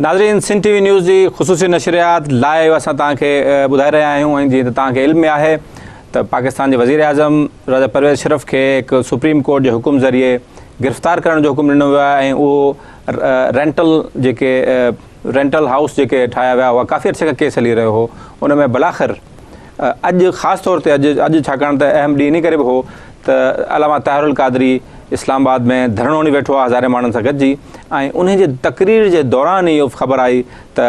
ناظرين سنڌ ٽي V news جي خصوصي نشريات لائيو اسان توهان کي ٻڌائي رهيا آهيون ۽ جيئن ته توهان کي علم ۾ آهي ته پاڪستان جي وزير اعظم راجا پرويز اشرف کي هڪ سپريم ڪورٽ جي حڪم ذريعي گرفتار ڪرڻ جو حڪم ڏنو ويو آهي ۽ اهو رينٽل جيڪي رينٽل هائوس جيڪي ٺاهيا ويا هئا ڪافي عرصي کان ڪيس هلي رهيو هو ان ۾ بلاخر اڄ خاص طور تي اڄ اڄ ڇاڪاڻ ته اهم ڏينهن انهي ڪري به هو ته علامه طاهر القادري اسلام آباد ۾ ڌرڻو هڻي ويٺو آهي هزارين ماڻهن سان گڏجي ۽ انهي جي تقرير جي دوران ئي اهو خبر آئي ته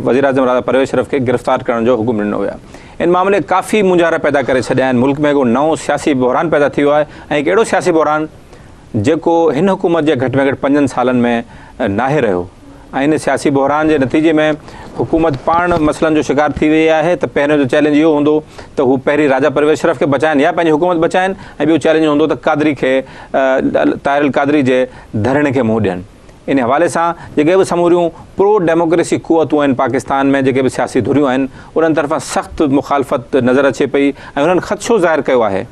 وزيراعظم راجا پرويز اشرف کي گرفتار ڪرڻ جو حڪم ڏنو ويو آهي ان معاملي ڪافي مونجهارا پيدا ڪري ڇڏيا آهن ملڪ ۾ هڪ نئون سياسي بحران پيدا ٿي ويو آهي ۽ هڪ اهڙو سياسي بحران جيڪو هن حڪومت جي گهٽ ۾ گهٽ پنجن سالن ۾ ناهي رهيو ۽ ان سياسي بحران جي نتيجي ۾ حڪومت پاڻ مسئلن جو شڪار ٿي وئي آهي ته پهريون ته چئلينج اهو هوندو ته هو پهرين راجا پرويز اشرف کي بچائن يا پنهنجي حڪومت بچائن ۽ ٻيو چئلينج هوندو ته قادري کي طاهر القادري جي ڌرڻي کي منهن ڏين. ان حوالي سان جيڪي به سموريون پرو ڊيموڪريسي قوتون آهن پاڪستان ۾ جيڪي به سياسي ڌريون آهن انهن طرفان سخت مخالفت نظر اچي پئي ۽ انهن خدشو ظاهر ڪيو آهي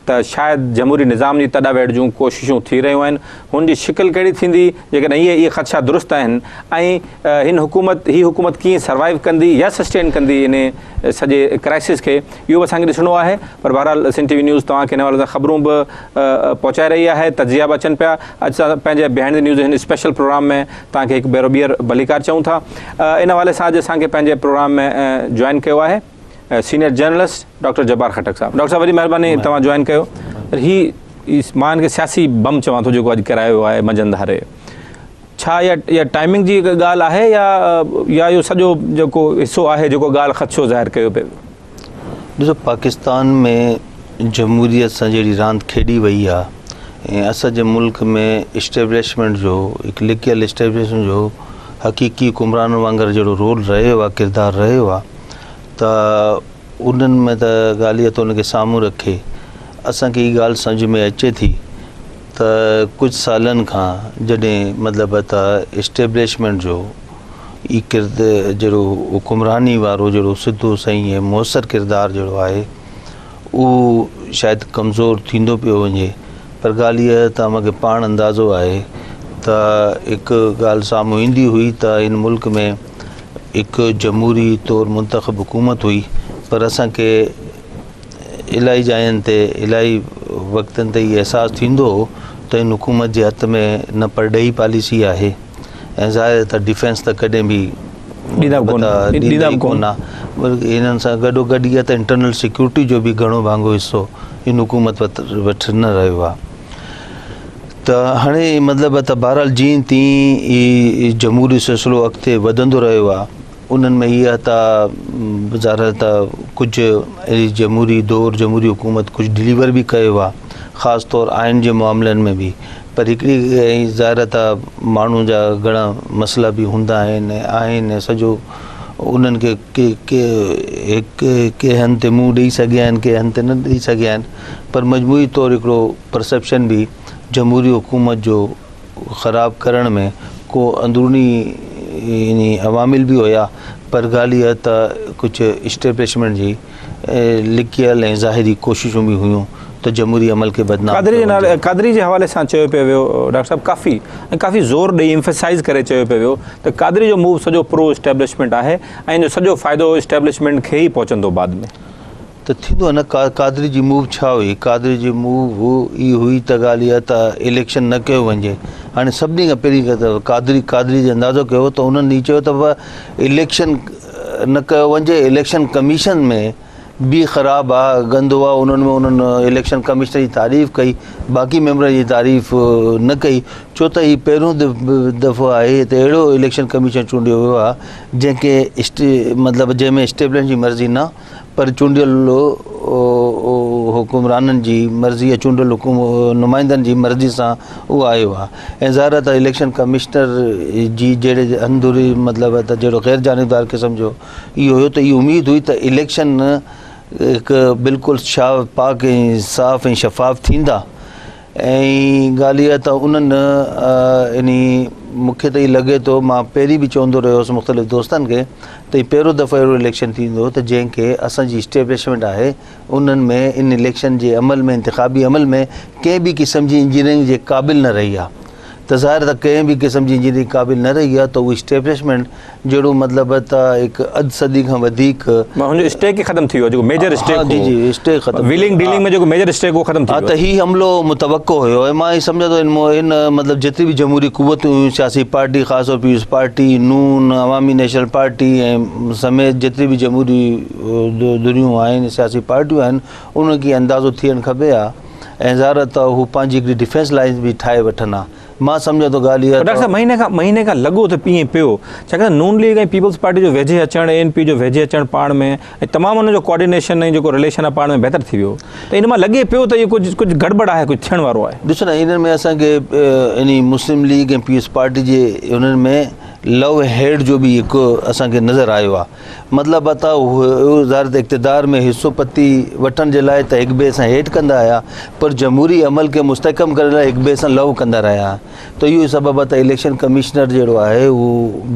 ته شايد جمهوري نظام جي تڏا ويڙهه جون ڪوششون ٿي رهيون آهن، هن جي شڪل ڪهڙي ٿيندي، جيڪڏهن اهي اهي خدشا درست آهن ۽ هن حڪومت هي حڪومت ڪيئن سروائيو ڪندي يا سسٽين ڪندي ان سڄي ڪرائسس کي اهو به اسان کي ڏسڻو آهي پر بهرحال سنڌ ٽي وي نيوز توهان کي ان حوالي سان خبرون به پهچائي رهي آهي تجزيا به اچن پيا اڄ اسان پنهنجي بيهائنڊ the news هن اسپيشل پروگرام ۾ توهان کي هڪ ڀيرو ٻيهر ڀليڪار چئون ٿا ان حوالي سان اڄ اسان کي پنهنجي پروگرام ۾ جوائن ڪيو آهي. Senior journalist doctor Jabbar Khattak صاحب ڊاڪٽر صاحب وڏي مهرباني توهان جوائن ڪيو هي مان هن کي سياسي بم چوان ٿو جيڪو اڄ ڪرايو ويو آهي منجهند ڌاري ڇا اها اها ٽائمنگ جي هڪ ڳالهه آهي يا يا اهو سڄو جيڪو حصو آهي جيڪو ڳالهه خدشو ظاهر ڪيو پيو ڏسو پاڪستان ۾ جمهوريت سان جهڙي راند کيڏي وئي آهي ۽ اسان جي ملڪ ۾ اسٽيبلشمينٽ جو هڪ لڪيل اسٽيبلشمينٽ جو حقيقي حڪمرانن وانگر جهڙو رول رهيو آهي ڪردار رهيو آهي ته انهن ۾ ته ڳالهه اها ته ان کي سامهون رکي اسان کي هي ڳالهه سمجهه ۾ اچي ٿي ته ڪجهه سالن کان جڏهن مطلب ته اسٽيبلشمينٽ جو هي ڪرد جهڙو حڪمراني وارو جهڙو سڌو صحيح ۽ موثر ڪردار جهڙو آهي اهو شايد ڪمزور ٿيندو پيو وڃي پر ڳالهه اها ته اوهان کي پاڻ اندازو آهي ته هڪ ڳالهه سامهون ايندي هئي ته هن ملڪ ۾ هڪ جمهوري طور منتخب حڪومت هئي پر اسان کي الاهي جاين تي الاهي وقتن تي اهو احساس ٿيندو هو ته هن حڪومت جي هٿ ۾ نه پرڏيهي پاليسي آهي ۽ ظاهر آهي ته ڊفينس ته ڪڏهن به ڏيندا به ڪونه ڏيندا به ڪونه هنن سان گڏو گڏ اها ته انٽرنل سيڪيورٽي جو به گهڻو ڀاڱو حصو هن حڪومت وٽ نه رهيو آهي ته هاڻي مطلب ته بهرحال جيئن تيئن هي جمهوري سلسلو اڳتي وڌندو رهيو آهي انهن ۾ اها ته ظاهر آهي ته ڪجهه جمهوري دور جمهوري حڪومت ڪجهه ڊليور به ڪيو آهي خاص طور آئين جي معاملن ۾ به پر هڪڙي ۽ ظاهر آهي ته ماڻهو جا گهڻا مسئلا به هوندا آهن ۽ آهن ۽ سڄو انهن کي ڪي ڪي هڪ ڪي هنڌ تي منهن ڏئي سگهيا آهن ڪي هنڌ تي نه ڏئي سگهيا آهن پر مجموعي طور هڪڙو پرسيپشن به جمهوري حڪومت جو خراب ڪرڻ ۾ ڪو اندروني يعني عوامل به هيا پر ڳالهه اها ته ڪجهه اسٽيبلشمينٽ جي لڪيل ۽ ظاهري ڪوششون به هيون ته جمهوري عمل کي بدنام قادري ڪيو جي نالي وڃي. قادري جي حوالي سان چيو پيو ويو ڊاڪٽر صاحب ڪافي ۽ ڪافي زور ڏئي ايمفسائز ڪري چيو پيو ويو ته قادري جو موو سڄو پرو اسٽيبلشمينٽ آهي ۽ ان جو سڄو فائدو اسٽيبلشمينٽ کي ئي پهچندو بعد ۾. ته ٿيندو آهي نه قادري جي موو ڇا هئي قادري جي موو اي هئي ته ڳالهه اها ته اليڪشن نه ڪيو وڃي هاڻي سڀني کان پهرين ته قادري قادري جي اندازو ڪيو ته انهن هي چيو ته اليڪشن نه ڪيو وڃي اليڪشن ڪميشن ۾ به خراب آ گندو آ انهن ۾ انهن اليڪشن ڪمشنر جي تعريف ڪئي باقي ميمبرن جي تعريف نه ڪئي ڇو ته هي پهريون دفعو آهي ته اهڙو اليڪشن ڪميشن چونڊيو ويو آ جنهن کي مطلب جنهن ۾ اسٽيبلشمينٽ جي مرضي نه پر چونڊيل حڪمرانن جي مرضي يا چونڊيل نمائندن جي مرضي سان اهو آيو آ ۽ ظاهر آ ته اليڪشن ڪمشنر جي جهڙي اندوري مطلب ته جهڙو غير جانبدار قسم جو اهو هيو ته اهي اميد هئي ته اليڪشن هڪ بلڪل پاڪ ۽ صاف ۽ شفاف ٿيندا ۽ ڳالهه اها ته انهن يعني مون کي ته اهو لڳي ٿو مان پهرين به چوندو رهيو هوس مختلف دوستن کي ته هي پهريون دفعو اهڙو اليڪشن ٿيندو ته جنهن کي اسان جي اسٽيبلشمينٽ آهي انهن ۾ ان اليڪشن جي عمل ۾ انتخابي عمل ۾ ڪنهن به قسم جي انجنيئرنگ جي قابل نه رهي آهي. ته ظاهر ته ڪنهن به قسم جي انجنيئرنگ قابل نه رهي آهي ته اهو اسٽيبلشمينٽ جهڙو مطلب ته هڪ اڌ صدي کان وڌيڪ معنيٰ هن جو اسٽيڪ ئي ختم ٿي ويو جيڪو ميجر اسٽيڪ هو جي جي اسٽيڪ ختم ويلنگ ڊيلنگ ۾ جيڪو ميجر اسٽيڪ هو ختم ٿي ويو ته هي حملو متوقع هيو ۽ مان هي سمجهان ٿو ان مطلب جيتري به جمهوري قوتون هيون سياسي پارٽي خاص طور پيپلز پارٽي نون عوامي نيشنل پارٽي ۽ سميت جيتري به جمهوري ڌريون آهن سياسي پارٽيون آهن انهن کي اندازو ٿيڻ کپي ها ۽ ظاهر ته هو پنهنجي هڪڙي ڊفينس لائنز به ٺاهي وٺن ها مان سمجهان ٿو ڳالهه اها ته. ڊاڪٽر صاحب مهيني کان مهيني کان لڳو ته ائين پيو ڇاڪاڻ ته نون ليگ ۽ پيپلز پارٽي جو ويجهي اچڻ اي اين پي جو ويجهي اچڻ پاڻ ۾ ۽ تمام انهن جو ڪوآرڊينيشن ۽ جيڪو رليشن آهي پاڻ ۾ بهتر ٿي ويو ته ان مان لڳي پيو ته اهو ڪجهه ڪجهه گڙٻڙ آهي ڪجهه ٿيڻ وارو آهي. ڏسو نه انهن ۾ اسان کي انهي مسلم ليگ ۽ پيپلز پارٽي جي انهن ۾ لو هيڊ جو به هڪ اسان کي نظر آيو آهي مطلب ته هو ظاهر ته اقتدار ۾ حصو پتي وٺڻ جي لاء ته هڪ ٻئي سان هيٺ ڪندا آيا پر جمهوري عمل کي مستحڪم ڪرڻ لاء هڪ ٻئي سان لو ڪندا رهيا ته اهو ئي سبب آهي ته اليڪشن ڪمشنر جهڙو آهي هو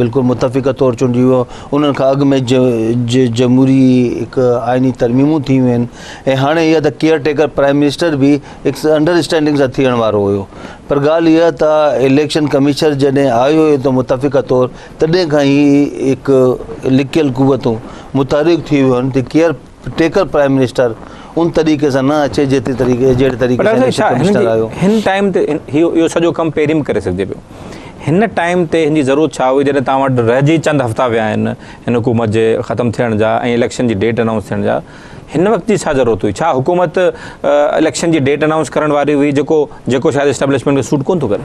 بلڪل متفقه طور چونڊجي ويو انهن کان اڳ ۾ جمهوري هڪ آئيني ترميمون ٿيون آهن ۽ هاڻي اها ته ڪيئر ٽيڪر پرائم منسٽر به هڪ انڊر اسٽينڊنگ سان ٿيڻ وارو هيو پر ڳالهه اها ته اليڪشن ڪمشنر جڏهن آيو هيو ته متفقه طور تڏهن کان ئي هڪ لڪيل قوتون متحرڪ ٿي ويون آهن ته ڪيئر ٽيڪر پرائم منسٽر ان طريقي سان نه اچي جيتري طريقي جهڙي طريقي سان اليڪشن ڪمشنر آيو. هن ٽائيم تي هي اهو سڄو ڪم پهرين به ڪري سگهجي پيو. هن ٽائيم تي هن جي ضرورت ڇا هئي جڏهن توهان وٽ رهجي چند هفتا ويا آهن هن حڪومت جي ختم ٿيڻ جا ۽ اليڪشن جي ڊيٽ انائونس ٿيڻ جا هن وقت جي ڇا ضرورت هئي ڇا حڪومت اليڪشن جي ڊيٽ انائونس ڪرڻ واري هئي جيڪو جيڪو شايد اسٽيبلشمينٽ کي سوٽ ڪونه ٿو ڪري.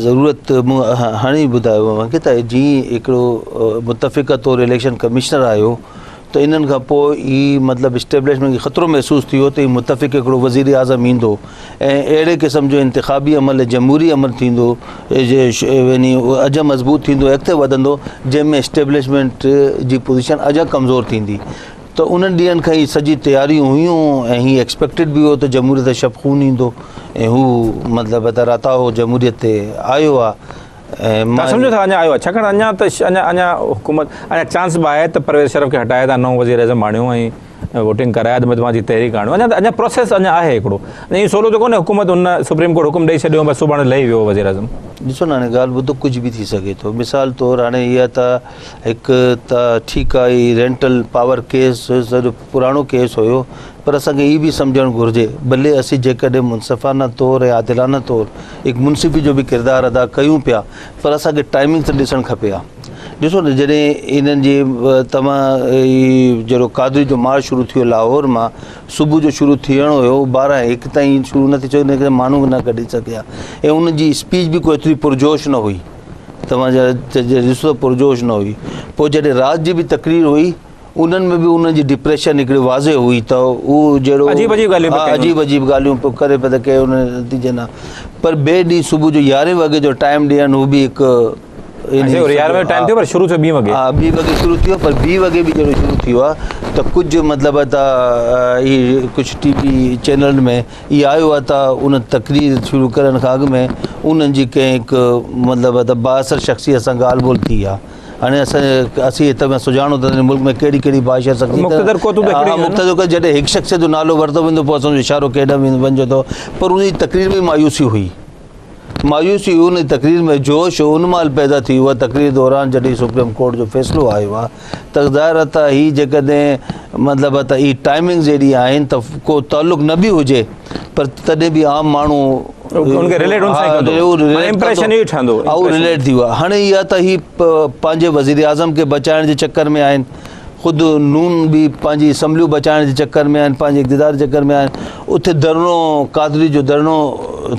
ضرورت مون هاڻي ئي ٻڌايو اوهان کي ته جيئن هڪڙو متفقه طور اليڪشن ڪمشنر آيو ته انهن کان پوء ئي مطلب اسٽيبلشمينٽ کي خطرو محسوس ٿي ويو ته هي متفق هڪڙو وزير اعظم ايندو ۽ اهڙي قسم جو انتخابي عمل جمهوري عمل ٿيندو يعني اجا مضبوط ٿيندو اڳتي وڌندو جنهن ۾ اسٽيبلشمينٽ جي پوزيشن اجا ڪمزور ٿيندي ته انهن ڏينهن کان ئي سڄي تياريون هيون ۽ هي ايڪسپيڪٽيڊ به هو ته جمهوريت شب خون ايندو ۽ هو مطلب ته راتاهو جمهوريت تي آيو آ ۽ مان سمجهو ٿا اڃا آيو آ ڇاڪاڻ اڃا ته اڃا اڃا حڪومت اڃا چانس به آهي ته پرويز شرف کي هٽائي تان نئون وزير اعظم آڻيو ۽ ووٽنگ ڪرائي عدم اعتماد جي تحريڪ آڻيو اڃا ته اڃا پروسيس اڃا آهي هڪڙو اڃا ائين سولو ته ڪونهي حڪومت هن سپريم ڪورٽ حڪم ڏئي ڇڏيو بس سڀاڻي لهي ويو وزير اعظم. ڏسو نه هاڻي ڳالهه ٻڌو ڪجهه به ٿي سگهي ٿو مثال طور هاڻي اها ته هڪ ته ٺيڪ آ هي رينٽل پاور ڪيس سڄو پراڻو ڪيس هيو پر اسان کي هي به سمجهڻ گهرجي ڀلي اسين جيڪڏهن منصفانه طور ۽ عادلانه طور هڪ منصفي جو به ڪردار ادا ڪيون پيا پر اسان کي ٽائمنگ ته ڏسڻ کپي ها ڏسو نه جڏهن انهن جي توهان هي جهڙو قادري جو مارچ شروع ٿيو لاهور مان صبح جو شروع ٿيڻو هيو ٻارهن هڪ تائين شروع نه ٿي سگهيو ان ڪري ماڻهو نه ڪڍي سگهيا ۽ ان جي اسپيچ به ڪو ايتري پرجوش نه هئي توهان جا ڏسو ته پرجوش نه هئي پوء جڏهن رات جي به تقرير هئي انهن ۾ به انهن جي ڊپريشن هڪڙي واضح هئي ته هو جهڙو عجيب عجيب ڳالهيون پيا عجيب عجيب ڳالهيون پيو ڪري پيو ته ڪي ان نتيجي نه پر ٻئي ڏينهن صبح جو يارهين وڳي جو ٽائيم ڏين هو به هڪ يارهين وڳي ٽائيم ٿيو پر شروع ٿيو ٻي وڳي ها ٻي وڳي شروع ٿيو پر ٻي وڳي به جڏهن شروع ٿيو آهي ته ڪجهه مطلب ته هي ڪجهه ٽي وي چينلن ۾ اهو آيو آهي ته ان تقرير شروع ڪرڻ کان اڳ ۾ انهن جي ڪنهن هڪ مطلب ته بااثر شخصيت سان ڳالهه ٻولهه ٿي آهي. هاڻي اسان اسين هت ۾ سڃاڻو ته ملڪ ۾ ڪهڙي ڪهڙي بااثر شخصيت مقتدر قوتون ته هڪڙيون مقتدر قوت جڏهن هڪ شخصيت جو نالو ورتو ويندو پوء اسان جو اشارو ڪيڏانهن وڃي ٿو پر ان جي تقرير ۾ مايوسي هئي. مايوسي هئي ان تقرير ۾ جوش ان مهل پيدا ٿي اها تقرير دوران جڏهن سپريم ڪورٽ جو فيصلو آيو آهي ته ظاهر آهي ته هي جيڪڏهن مطلب ته هي ٽائمنگز اهڙي آهن ته ڪو تعلق نه به هجي پر تڏهن به عام ماڻهو ان کي رليٽ ان سان ڪندو امپريشن ئي ٺهندو او رليٽ ٿي ويو هاڻي اها ته هي پنهنجي وزير اعظم کي بچائڻ جي چڪر ۾ آهن خود نون به پنهنجي اسمبليون بچائڻ جي چڪر ۾ آهن پنهنجي اقتدار جي چڪر ۾ آهن اتي ڌرڻو قادري جو ڌرڻو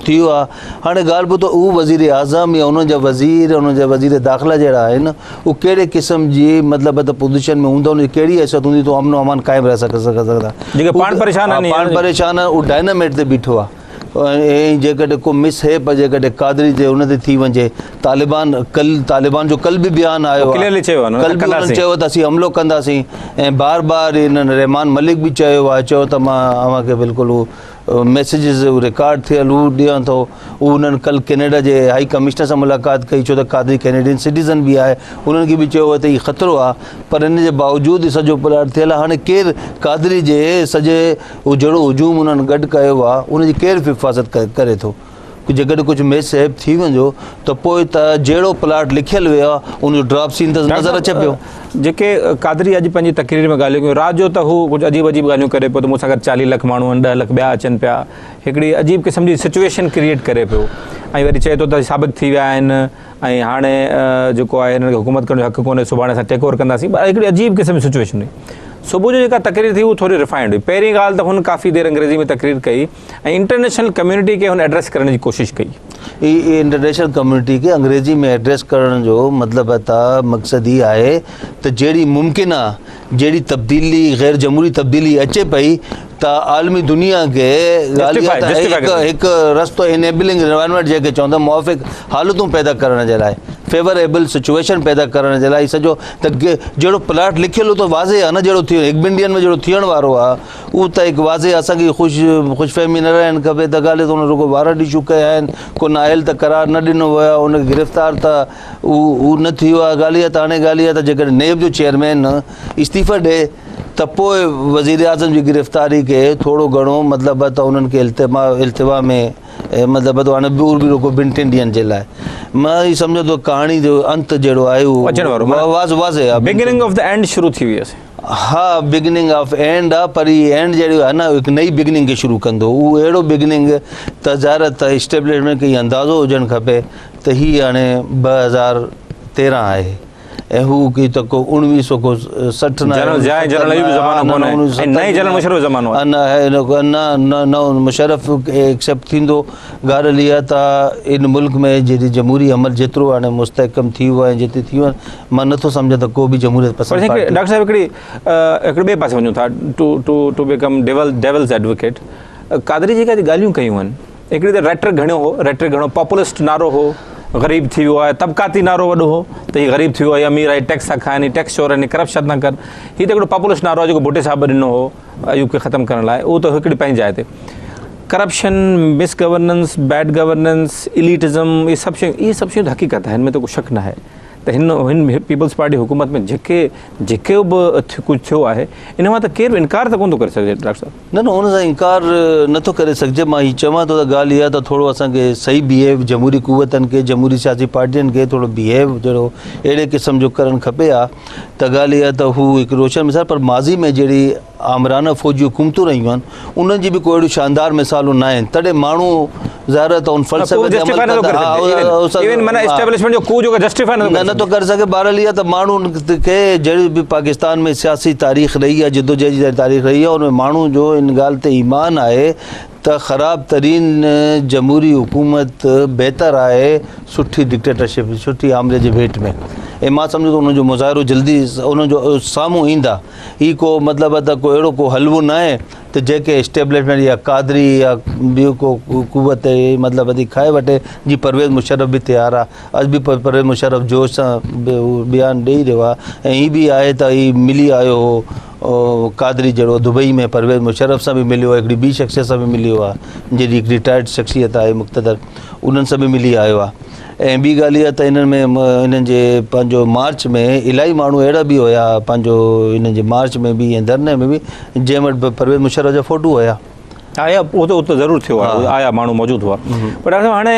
ٿي ويو آهي هاڻي ڳالهه ٻڌو اهو وزير اعظم يا انهن جا وزير انهن جا وزير داخله جهڙا آهن اهو ڪهڙي قسم جي مطلب ته پوزيشن ۾ هوندا ان جي ڪهڙي حيثيت هوندي ته امن و امان قائم رهي سگهندا جيڪي پاڻ پريشان آهن پاڻ پريشان آهن اهو ڊائناميٽ تي بيٺو آهي ۽ جيڪڏهن ڪو مس هيپ جيڪڏهن قادري جي ان تي ٿي وڃي طالبان ڪل طالبان جو ڪل به بيان آيو آهي ڪليئرلي چيو آهي ڪل به انهن چيو ته اسين حملو ڪنداسين ۽ بار بار انهن رحمان ملڪ به چيو آهي چيو ته مان اوهان کي بلڪل هو ميسيجز رڪارڊ ٿيل هو ڏيان ٿو هو انهن ڪل ڪينيڊا جي هائي ڪمشنر سان ملاقات ڪئي ڇو ته قادري ڪينيڊين سٽيزن به آهي انهن کي به چيو ته هي خطرو آهي پر ان جي باوجود سڄو پلاٽ ٿيل آهي هاڻي ڪير قادري جي سڄي اهو جهڙو هجوم انهن گڏ ڪيو آ ان جي ڪير به حفاظت ڪري ٿو؟ جيڪڏهن ڪجهه مس هيپ ٿي ويندو ته پوء ته جهڙو پلاٽ لکيل ويو آهي ان جو ڊراپ سين ته نظر اچي پيو. جيڪي قادري اڄ پنهنجي تقرير ۾ ڳالهيون ڪيون رات جو ته هو ڪجهه عجيب عجيب ڳالهيون ڪري پيو ته مون سان گڏ چاليهه لک ماڻهو آهن ڏهه لک ٻيا اچن پيا هڪڙي عجيب قسم جي سچويشن ڪريئيٽ ڪري پيو ۽ وري چئي ٿو ته ثابت ٿي ويا آهن ۽ هاڻي جيڪو آهي هنن کي حڪومت ڪرڻ جو حق ڪونهي سڀاڻي اسان ٽيڪ اوور ڪنداسين هڪڙي عجيب قسم جي سچويشن هئي صبح جو جيڪا تقرير ٿي هو ٿوري ريفائنڊ هئي پهرين ڳالهه ته هن ڪافي دير انگريزي ۾ تقرير ڪئي ۽ انٽرنيشنل ڪميونٽي کي هن ايڊريس ڪرڻ جي ڪوشش ڪئي. هي انٽرنيشنل ڪميونٽي کي انگريزي ۾ ايڊريس ڪرڻ جو مطلب ته مقصد هي آهي ته جهڙي ممڪنه جهڙي تبديلي غير جمهوري تبديلي اچي پئي ته عالمي دنيا کي ڳالهه اها ته هڪ هڪ رستو انيبلنگ انوائرمينٽ جنهن کي چوندا موافق حالتون پيدا ڪرڻ جي لاء فيوريبل سچويشن پيدا ڪرڻ جي لاء سڄو ته جهڙو پلاٽ لکيل هو ته واضح آهي نه جهڙو ٿيو هڪ ٻن ڏينهن ۾ جهڙو ٿيڻ وارو آهي اهو ته هڪ واضح اسان کي خوش خوش فهمي نه رهڻ کپي ته ڳالهه ته هن رڳو وارنٽ اشو ڪيا آهن ڪو نااهل ته قرار نه ڏنو ويو آهي ان کي گرفتار ته اهو اهو نه ٿي ويو آهي ڳالهه اها ته هاڻي ڳالهه اها ته جيڪڏهن نيب جو چيئرمين استعيفا ڏئي ته پوء وزيراعظم جي گرفتاري کي ٿورو گهڻو مطلب ته انهن کي التما التوا ۾ مطلب ته هاڻي ٻيو به رڳو ٻن ٽن ڏينهن جي لاء مان هي سمجهان ٿو ڪهاڻي جو انت جهڙو آهي اهو اچڻ وارو واضح واضح آهي بگننگ آف the and شروع ٿي وئي آهي ها بگننگ آف اينڊ آ پر هي اينڊ جهڙي آهي نه هڪ نئي بگننگ کي شروع ڪندو اهو اهڙو بگننگ ته ظاهر ته اسٽيبلشمينٽ کي اندازو هجڻ کپي ته هي هاڻي 2013 آهي ۽ هو ڪي ته ڪو اڻويهه سو ڪو 60 نه جنرل ضياء جنرل ايوب زمانو ڪونه ۽ نه ئي جنرل مشرف زمانو آهي نه نه نه مشرف ايڪسيپٽ ٿيندو ڳالهه اها ته ان ملڪ ۾ جيڏي جمهوري عمل جيترو هاڻي مستحڪم ٿي ويو آهي جيتري ٿي ويو آهي مان نٿو سمجهان ته ڪو به جمهوريت پسند پارٽي. ڊاڪٽر صاحب هڪڙي هڪڙي ٻئي پاسي وڃون ٿا to to to become devil devil's advocate Qadri جيڪا اڄ ڳالهيون ڪيون آهن هڪڙي ته ريٽرڪ گهڻو هو ريٽرڪ گهڻو پاپولسٽ نعرو هو غريب ٿي ويو آهي طبقاتي نعرو وڏو هو ته هي غريب ٿي ويو آهي امير آهي ٽيڪس ٿا کائن هي ٽيڪس چور آهن هي ڪرپشن ٿا ڪن هي ته هڪڙو پاپولسٽ نعرو آهي جيڪو ڀٽي صاحب ڏنو هو ايوب کي ختم ڪرڻ لاء اهو ته هڪڙي پنهنجي جاء تي corruption mis governance bad governance elitism اهي سڀ شيون اهي سڀ شيون ته حقيقت آهن هن ۾ ته ڪو شڪ نه آهي ته هن هن پيپلز پارٽي حڪومت ۾ جيڪي جيڪي به ڪجهه ٿيو آهي ان مان ته ڪير به انڪار ته ڪونه ٿو ڪري سگهجي ڊاڪٽر صاحب. نه نه ان سان انڪار نه ٿو ڪري سگهجي مان هي چوان ٿو ته ڳالهه اها ته ٿورو اسان کي صحيح بيهيو جمهوري قوتن کي جمهوري سياسي پارٽين کي ٿورو بيهيو جهڙو اهڙي قسم جو ڪرڻ کپي ها ته ڳالهه اها ته هو هڪ روشن مثال پر ماضي ۾ جهڙي آمرانه فوجي حڪومتون رهيون آهن انهن جي به ڪو اهڙيون شاندار مثالون نه آهن تڏهن ماڻهو ظاهر آهي ته ان فلسفي تي عمل ڪندا نه ٿو ڪري سگهي بهرحال اها ته ماڻهن کي جهڙي به پاڪستان ۾ سياسي تاريخ رهي آهي جدوجهد جي تاريخ رهي آهي ان ۾ ماڻهو جو ان ڳالهه تي ايمان آهي ته خراب ترين جمهوري حڪومت بهتر آهي سٺي ڊڪٽيٽرشپ سٺي آمريت جي ڀيٽ ۾ ۽ مان سمجهان ٿو ان جو مظاهرو جلدي ان جو سامهون ايندا هي ڪو مطلب ته ڪو اهڙو ڪو حلوو ناهي ته جيڪي اسٽيبلشمينٽ يا قادري يا ٻيو ڪو قوت مطلب ٿي کائي وٺي جي پرويز مشرف به تيار آ اڄ به پرويز مشرف جوش سان بيان ڏئي رهيو آ ۽ هي به آهي ته هي ملي آيو هو قادري جهڙو دبئي ۾ پرويز مشرف سان به مليو هڪڙي ٻي شخصيت سان به مليو آ جيڏي هڪ رٽائرڊ شخصيت آهي مقتدر انهن سان به ملي آيو آ ۽ ٻي ڳالهه اها ته انهن ۾ انهن جي پنهنجو مارچ ۾ الاهي ماڻهو اهڙا به هيا پنهنجو انهن جي مارچ ۾ به ۽ ڌرڻي ۾ به جنهن وٽ به پرويز مشرف جا فوٽو هيا. آيا اهو ته اتي ضرور ٿيو آهي آيا ماڻهو موجود هئا پر ڊاڪٽر صاحب هاڻي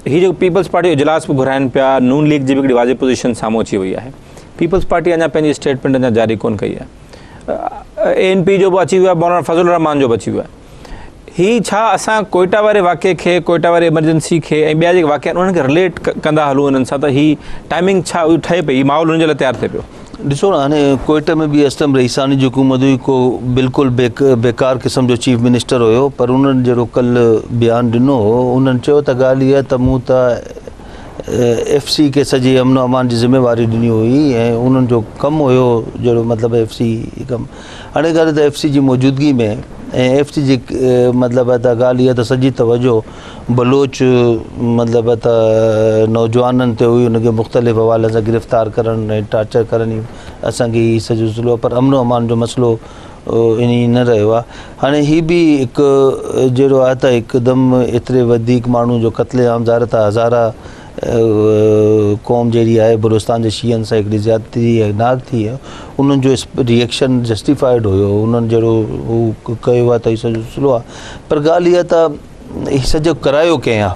هي جيڪو پيپلز پارٽي جو اجلاس به گهرائن پيا نون ليگ جي به هڪڙي واضح پوزيشن سامهون اچي وئي آهي پيپلز پارٽي اڃا پنهنجي اسٽيٽمينٽ اڃا جاري ڪونه ڪئي آهي اي اين پي جو به اچي ويو آهي مولانا فضل الرحمان جو به اچي ويو آهي هي ڇا اسان ڪوئيٽا واري واقعي کي، ڪوئيٽا واري ايمرجنسي کي ۽ ٻيا جيڪي واقعا آهن انهن کي رليٽ ڪندا هلون انهن سان ته هي ٽائمنگ ڇا اهو ٺهي پئي هي ماحول انهن جي لاء تيار ٿئي پيو. ڏسو نه هاڻي ڪوئيٽا ۾ به اسلم رئيساڻي جي حڪومت هئي ڪو بلڪل بيڪار قسم جو چيف منسٽر هيو پر انهن جهڙو ڪل بيان ڏنو هو انهن چيو ته ڳالهه اها ته مون ته ايف سي کي سڄي امن و امان جي ذميواري ڏني هئي ۽ انهن جو ڪم هيو جهڙو مطلب ايف سي ڪم هاڻي ڳالهه ته ايف سي جي موجودگي ۾ ۽ ايف سي جي مطلب ته ڳالهه اها ته سڄي توجه بلوچ مطلب ته نوجوانن تي هئي ان کي مختلف حوالن سان گرفتار ڪرڻ ۽ ٽارچر ڪرڻ اسان کي هي سڄو سلسلو پر امن و امان جو مسئلو انهي نه رهيو آهي هاڻي هي به هڪ جهڙو آهي ته هڪدم ايتري وڌيڪ ماڻهو جو قتل عام ظاهر ته هزارا قوم جهڙي آهي بلوچستان جي شيعن سان هڪڙي زيادتي ۽ ناحق ٿي آهي انهن جو ري ايڪشن جسٽيفائيڊ هيو انهن جهڙو هو ڪيو آهي ته هي سڄو سلسلو آهي پر ڳالهه اها ته هي سڄو ڪرايو ڪنهن آ؟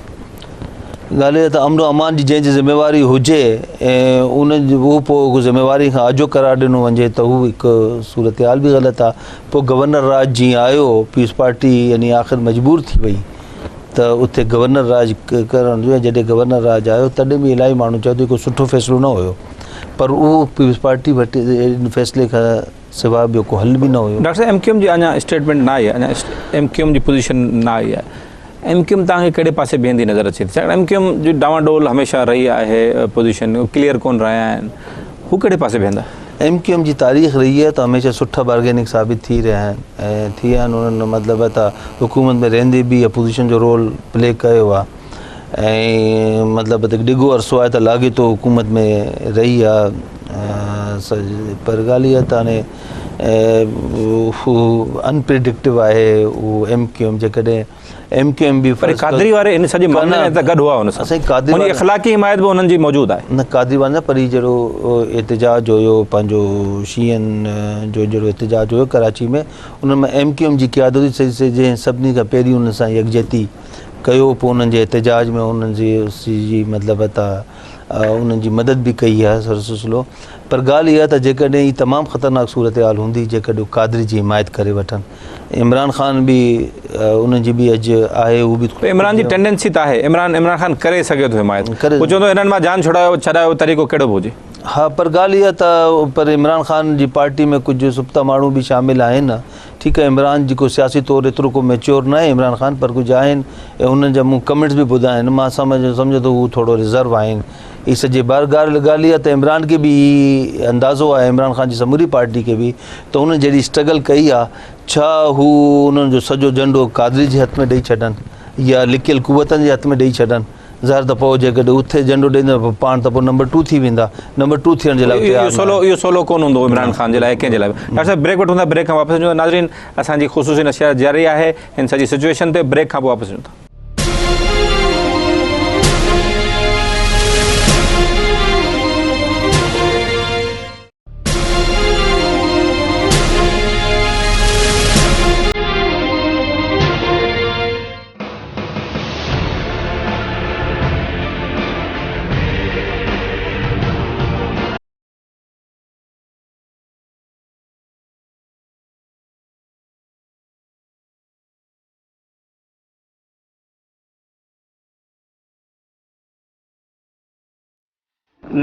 ڳالهه اها ته امن و امان جي جنهن جي ذميواري هجي ۽ ان هو پوء ذميواري کان آجو قرار ڏنو وڃي ته هو هڪ صورتحال به غلط آ. پوء گورنر راڄ جيئن آيو پيپلز پارٽي يعني آخر مجبور ٿي وئي ته اتي گورنر راڄ ڪرڻ جو جڏهن گورنر راڄ آيو تڏهن به الاهي ماڻهو چيو ته ڪو سٺو فيصلو نه هيو پر اهو پيپلز پارٽي وٽ ان فيصلي کان سواء ٻيو ڪو حل به نه هيو. ڊاڪٽر صاحب ايم ڪيو ايم جي اڃا اسٽيٽمينٽ نه آئي آهي اڃا ايم ڪيو ايم جي پوزيشن نه آئي آهي ايم ڪيو ايم توهان کي ڪهڙي پاسي بيهندي نظر اچي ٿي ڇاڪاڻ ايم ڪيو ايم جي ڊانوا ڊول هميشه رهي آهي پوزيشن ڪليئر ڪون رهيا آهن هو ڪهڙي پاسي بيهندا؟ ايم ڪيو ايم جي تاريخ رهي آهي ته هميشه سٺا بارگيننگ ثابت ٿي رهيا آهن ۽ ٿي آهن انهن مطلب ته حڪومت ۾ رهندي به اپوزيشن جو رول پلي ڪيو آهي ۽ مطلب ته ڊگهو عرصو آهي ته لاڳيتو حڪومت ۾ رهي آهي پر ڳالهه اها ته هاڻي هو انپريڊڪٽو آهي اهو ايم ڪيو ايم جيڪڏهن ايم ڪيو ايم به پر قادري واري ان سڄي معاملي ۾ ته گڏ هئا ان سان سائين قادري واري اخلاقي حمايت به انهن جي موجود آهي نه قادري واري نه پر هي جهڙو احتجاج هيو پنهنجو شيعن جو جهڙو احتجاج هيو ڪراچي ۾ ان ۾ ايم ڪيو ايم جي قيادت هئي جنهن سڀني کان پهرين انهن سان يڪجهتي ڪيو پوء انهن جي احتجاج ۾ انهن جي مطلب ته انهن جي مدد به ڪئي آهي سر سلسلو پر ڳالهه اها ته جيڪڏهن هي تمام خطرناڪ صورتحال هوندي جيڪڏهن قادري جي حمايت ڪري وٺن عمران خان به انهن جي به اڄ آهي هو به عمران جي ٽينڊنسي ته آهي عمران عمران خان ڪري سگهي ٿو حمايت هو چوندو هنن مان جان ڇڏايو ڇڏايو طريقو ڪهڙو به هجي. ها پر ڳالهه اها ته پر عمران خان جي پارٽي ۾ ڪجهه سبتا ماڻهو به شامل آهن ٺيڪ آهي عمران جيڪو سياسي طور ايترو ڪو ميچيور ناهي عمران خان پر ڪجهه آهن ۽ انهن جا مون ڪمينٽس به ٻڌا آهن مان سمجهان سمجهان ٿو هو ٿورو ريزرو آهن هي سڄي بار ڳالهه ڳالهه اها ته عمران کي به هي اندازو آهي عمران خان جي سموري پارٽي کي به ته انهن جهڙي اسٽرگل ڪئي آهي ڇا هو انهن جو سڄو جهنڊو قادري جي هٿ ۾ ڏئي ڇڏن يا لڪيل قوتن جي هٿ ۾ ڏئي ڇڏن ظاهر ته پوء جيڪڏهن اٿي جهنڊو ڏيندو ته پاڻ ته پوء نمبر ٽو ٿي ويندا نمبر ٽو ٿيڻ جي لاء تيار اهو سولو اهو سولو ڪونه هوندو عمران خان جي لاء ڪنهن جي لاء به ڊاڪٽر صاحب بريڪ وٺون ٿا بريڪ کان واپس اچون ٿا ناظرين اسان جي خصوصي نشريات جاري آهي هن سڄي سچويشن تي بريڪ کان پوء واپس اچون ٿا.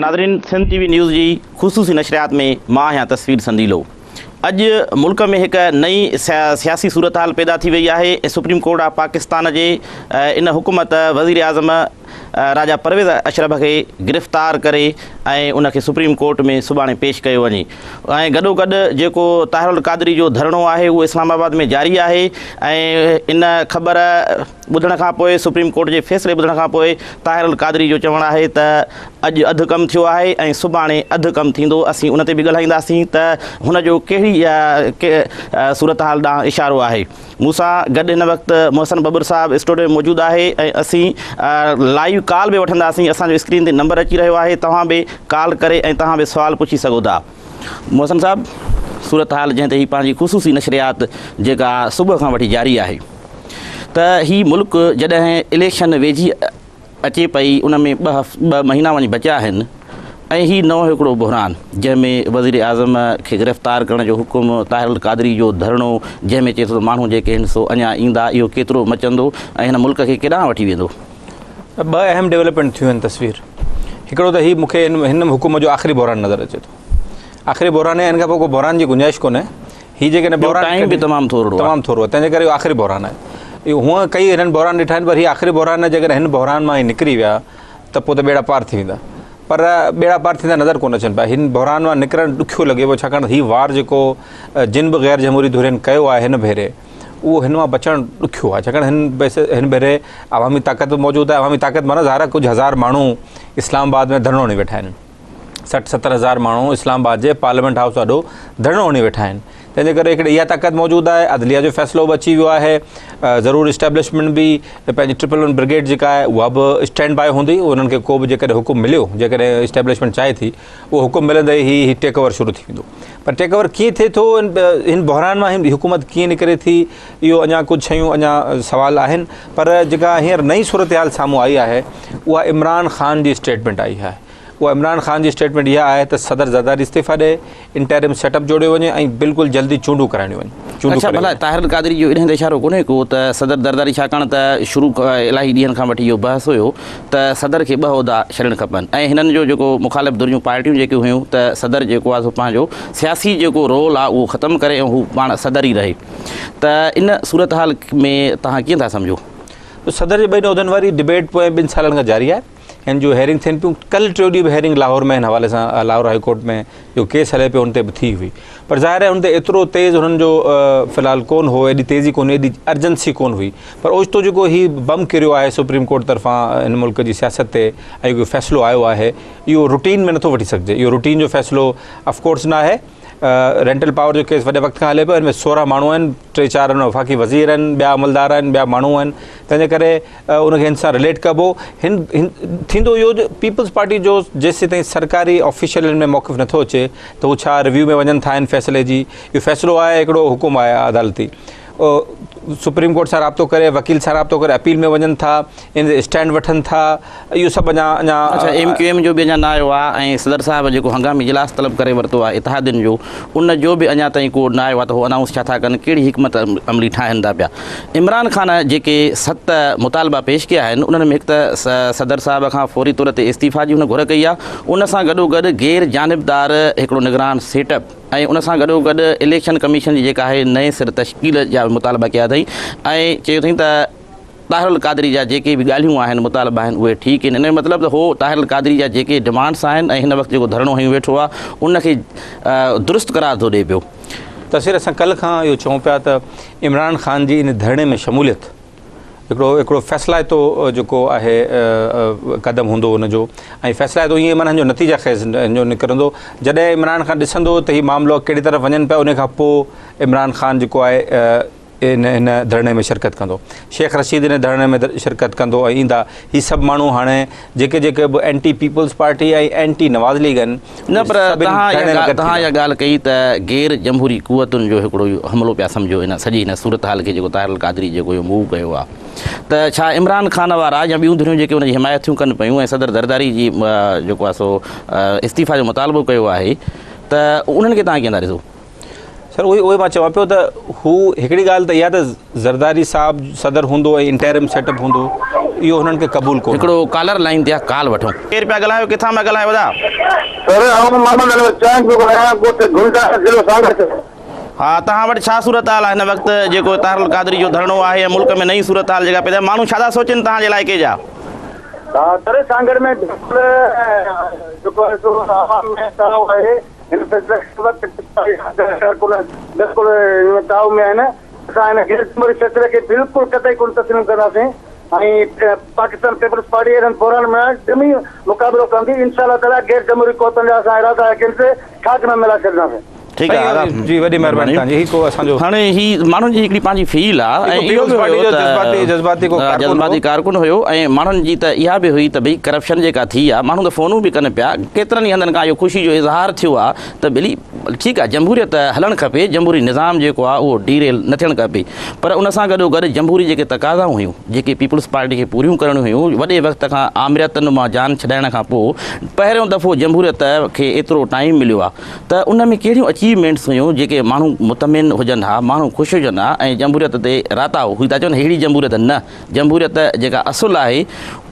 ناظرين سنڌ ٽي وي نيوز جي خصوصي نشريات ۾ مان آهيان تصوير سنديلو اڄ ملڪ ۾ هڪ نئين سياسي صورتحال پيدا ٿي وئي آهي ۽ سپريم ڪورٽ آف پاڪستان جي ان حڪم ته وزير اعظم راجا پرويز اشرف کي گرفتار ڪري ۽ ان کي سپريم ڪورٽ ۾ سڀاڻي پيش ڪيو وڃي ۽ گڏو گڏ جيڪو طاهر القادري جو ڌرڻو آهي اهو اسلام آباد ۾ جاري آهي ۽ ان خبر ٻڌڻ کان پوء سپريم ڪورٽ جي فيصلي ٻڌڻ کان پوء طاهر القادري جو چوڻ آهي ته اڄ اڌ ڪم ٿيو آهي ۽ سڀاڻي اڌ ڪم ٿيندو، اسين ان تي به ڳالهائينداسين ته هن جو ڪهڙي صورتحال ڏانهن اشارو آهي. مون سان گڏ هن وقت محسن ٻٻر صاحب اسٽوڊيو ۾ موجود آهي ۽ اسين لائيو ڪال به وٺنداسين، اسان جو اسڪرين تي نمبر اچي رهيو آهي، توهان به ڪال ڪري ۽ توهان به سوال پڇي سگهو ٿا. محسن صاحب صورتحال جنهن تي هي پنهنجي خصوصي نشريات جيڪا صبح کان وٺي جاري آهي. ته هي ملڪ جڏهن اليڪشن ويجهي اچي پئي ان ۾ ٻه مهينا وڃي بچيا آهن ۽ هي نئون هڪڙو بحران جنهن ۾ وزير اعظم کي گرفتار ڪرڻ جو حڪم طاهر القادري جو ڌرڻو جنهن ۾ چئي ٿو ته ماڻهو جيڪي آهن سو اڃا ايندا اهو ڪيترو مچندو ۽ هن ملڪ کي ڪيڏانهن وٺي ويندو. ٻه اهم ڊولپمينٽ ٿيون آهن تصوير هڪڙو ته هي مون کي هن حڪم جو آخري بحران نظر اچي ٿو آخري بحران آهي ان کان پوء ڪو بحران جي گنجائش ڪونهي هي جيڪڏهن بحران ٽائيم به تمام ٿورڙو آهي تمام ٿورو آهي تنهن جي ڪري اهو آخري بحران آهي اهو هونء ڪئي هنن بحران ڏٺا آهن پر هي آخري بحران آهي جيڪڏهن هن بحران مان هي نڪري ويا ته پوء ته ٻيڙا پار ٿي ويندا پر ٻيڙا پار ٿيندا نظر ڪونه اچن پيا هن بحران مان نڪرڻ ڏکيو لڳي پيو ڇاڪاڻ ته هي وار جيڪو جن به غير جمهوري ڌرين ڪيو آهي هن ڀيري اهو هن مان بچڻ ڏکيو آهي ڇاڪاڻ هن هن ڀيري عوامي طاقت به موجود آهي عوامي طاقت معنيٰ ظاهر آهي ڪجهه هزار ماڻهو اسلام آباد ۾ ڌرڻو هڻي ويٺا آهن 60 70 هزار ماڻهو اسلام آباد جي پارليامينٽ هائوس آڏو ڌرڻو هڻي ويٺا آهن. تنهن جي ڪري هڪڙي اها طاقت موجود آهي، عدليه جو فيصلو به اچي ويو آهي، ضرور اسٽيبلشمينٽ به پنهنجي ٽرپل ون برگيڊ جيڪا آهي اها به اسٽينڊ باء هوندي، انهن کي ڪو به جيڪڏهن حڪم مليو، جيڪڏهن اسٽيبلشمينٽ چاهي ٿي اهو حڪم ملندي ئي هي ٽيڪ اوور شروع ٿي ويندو. پر ٽيڪ اوور ڪيئن ٿئي ٿو، هن بحران مان هن حڪومت ڪيئن نڪري ٿي، اهو اڃا ڪجهه شيون اڃا سوال آهن. پر جيڪا هينئر نئين صورتحال سامهون آئي آهي اها عمران خان جي اسٽيٽمينٽ آئي آهي. اها عمران خان جي اسٽيٽمينٽ اها آهي ته صدر زرداري استعيفا ڏئي، انٽرم سيٽ اپ جوڙيو وڃي ۽ بلڪل جلدي چونڊون ڪرائڻيون وڃن. چونڊون اڇا ڪرايون ڀلا وڃن. طاهر القادري جو انهن تي اشارو ڪونهي ڪو ته صدر زرداري ڇاڪاڻ ته شروع الاهي ڏينهن کان وٺي اهو بحث هيو ته صدر کي ٻه عهدا ڇڏڻ کپن ۽ هنن جو جيڪو مخالف ڌريون پارٽيون جيڪي هيون ته صدر جيڪو آهي سو پنهنجو سياسي جيڪو رول آهي اهو ختم ڪري ۽ هو پاڻ صدر ئي رهي ته ان صورتحال ۾ توهان ڪيئن ٿا سمجهو؟ صدر جي ٻن عهدن واري ڊبيٽ پوئين ٻن سالن کان جاري آهي. هن جون هيئرنگ ٿين پيون ڪل ٽيون ڏينهن به هيئرنگ لاهور ۾ هن حوالي سان لاهور هائي ڪورٽ ۾ جو ڪيس هلي پيو ان تي به ٿي هئي پر ظاهر آهي ان تي ايترو تيز هنن جو في الحال ڪون هو ايڏي تيزي ڪون ايڏي ارجنسي ڪون هئي پر اوچتو جيڪو هي بم ڪريو آهي سپريم ڪورٽ طرفان هن ملڪ جي سياست تي ۽ جيڪو فيصلو آيو آهي اهو روٽين ۾ نٿو وٺي سگهجي اهو روٽين جو فيصلو آف ڪورس نه آهي رينٽل پاور جو ڪيس وڏي وقت کان هلي پيو ان ۾ 16 ماڻهو آهن ٽي چار ان وفاقي وزير آهن ٻيا عملدار آهن ٻيا ماڻهو آهن تنهن جي ڪري ان کي هن سان رليٽ ڪبو هن ٿيندو اهو جو پيپلز پارٽي جو جيسيتائين سرڪاري آفيشل هن ۾ موقف نٿو اچي ته هو ڇا ريويو ۾ وڃن ٿا هن فيصلي جي اهو فيصلو آهي هڪڙو حڪم آهي عدالتي سپريم ڪورٽ سان رابطو ڪري وڪيل سان رابطو ڪري اپيل ۾ وڃن ٿا ان تي اسٽينڊ وٺن ٿا اهو سڀ اڃا اڃا اڇا ايم ڪيو ايم جو به اڃا نه آيو آهي ۽ صدر صاحب جيڪو هنگامي اجلاس طلب ڪري ورتو آهي اتحادين جو ان جو به اڃا تائين ڪو نه آيو آهي ته هو انائونس ڇا ٿا ڪن ڪهڙي حڪمت عملي ٺاهن ٿا پيا عمران خان جيڪي 7 مطالبا پيش ڪيا آهن انهن ۾ هڪ ته صدر صاحب کان فوري طور تي استعيفا جي هن گهر ڪئي آهي ان سان گڏو گڏ غير جانبدار هڪڙو نگران سيٽ اپ ۽ ان سان گڏو گڏ اليڪشن ڪميشن جي جيڪا آهي نئين سر تشڪيل جا به مطالبا ڪيا اٿئي ۽ چيو اٿئي ته طاهر القادري جا جيڪي به ڳالهيون آهن مطالبا آهن اهي ٺيڪ آهن ان جو مطلب ته هو طاهر القادري جا جيڪي ڊمانڊس آهن ۽ هن وقت جيڪو ڌرڻو هنيو ويٺو آهي ان کي درست قرار ٿو ڏئي پيو. تصوير اسان ڪلهه کان اهو چئون پيا ته عمران خان جي ان ڌرڻي ۾ شموليت هڪڙو هڪڙو فيصلائتو جيڪو آهي قدم هوندو ان جو ۽ فيصلائتو ائين معنيٰ هن جو نتيجا خيز هن جو نڪرندو جڏهن عمران خان ڏسندو ته هي معاملو ڪهڙي طرف وڃن پيا ان کان پوء عمران خان جيڪو آهي ان هن ڌرڻي ۾ شرڪت ڪندو شيخ رشيد ان ڌرڻي ۾ شرڪت ڪندو ۽ ايندا هي سڀ ماڻهو هاڻي جيڪي جيڪي به anti peoples party ۽ anti Nawaz league آهن نه پر توهان اها ڳالهه ڪئي ته غير جمهوري قوتن جو هڪڙو حملو پيا سمجهو ان سڄي هن صورتحال کي جيڪو طاهر القادري جيڪو اهو موو ڪيو آهي ته ڇا عمران خان وارا يا ٻيون ڌريون جيڪي ان جي حمايت ٿيون ڪن پيون ۽ صدر زرداري جي جيڪو آهي سو استعيفا جو مطالبو ڪيو آهي ته انهن کي توهان ڪيئن ٿا ڏسو؟ سر اهو اهو مان چوان پيو ته هو هڪڙي ڳالهه ته اها ته زرداري صاحب صدر هوندو ۽ انٽرم سيٽ اپ هوندو اهو هنن کي قبول ڪونه. هڪڙو ڪالر لائين تي آ ڪال وٺون. ڪير پيا ڳالهايو ڪٿان پيا ڳالهايو ادا. سر آئون محمد انور چانگ پيو ڳالهايان ڳوٺ گهنڊا ضلعو سانگهڙ ٿيو. ها توهان وٽ ڇا صورتحال آهي هن وقت جيڪو طاهر القادري جو ڌرڻو آهي ۽ ملڪ ۾ نئين صورتحال جيڪا پيدا ماڻهو ڇا ٿا سوچين توهان جي علائقي جا. ها سر سانگهڙ ۾ بلڪل جيڪو آهي سو عوام ۾ تناء آهي. هن فيصلي کان وقت ڪارڪن بلڪل هن تاء ۾ آهن، اسان هن غير جمهوري فيصلي کي بلڪل قطعي ڪونه تسليم ڪنداسين ۽ پاڪستان پيپلز پارٽي اهڙن بحران ۾ ڄمي مقابلو ڪندي، انشاء الله تعاليٰ غير جمهوري قوتن جا اسان ارادا اگينسٽ خاڪ ۾ ملائي ڇڏينداسين. ٺيڪ آ آغا جي وڏي مهرباني توهان جي هي ڪو اسان جو هاڻي هي ماڻهن جي هڪڙي پنهنجي فيل آ ۽ اهو به هيو ته جذباتي جذباتي ڪو ڪارڪن جذباتي ڪارڪن هيو ۽ ماڻهن جي ته اها به هئي ته ڀئي ڪرپشن جيڪا ٿي آ ماڻهو ته فونون به ڪن پيا ڪيترن ئي هنڌن کان اهو خوشي جو اظهار ٿيو آ ته ڀلي ٺيڪ آ جمهوريت هلڻ کپي جمهوري نظام جيڪو آ اهو ڊي ريل نه ٿيڻ کپي پر ان سان گڏو گڏ جمهوري جيڪي تقاضائون هيون جيڪي پيپلز پارٽي کي پوريون ڪرڻيون هيون وڏي وقت کان آمريتن مان جان ڇڏائڻ کان پوء پهريون دفعو جمهوريت کي ايترو ٽائيم مليو آ ته ان ۾ ڪهڙيون اچيومينٽس هيون جيڪي ماڻهو مطمئن هجن ها ماڻهو خوش هجن ها ۽ جمهوريت تي راتاهو هئي ٿا چون ههڙي جمهوريت نه جمهوريت جيڪا اصل آهي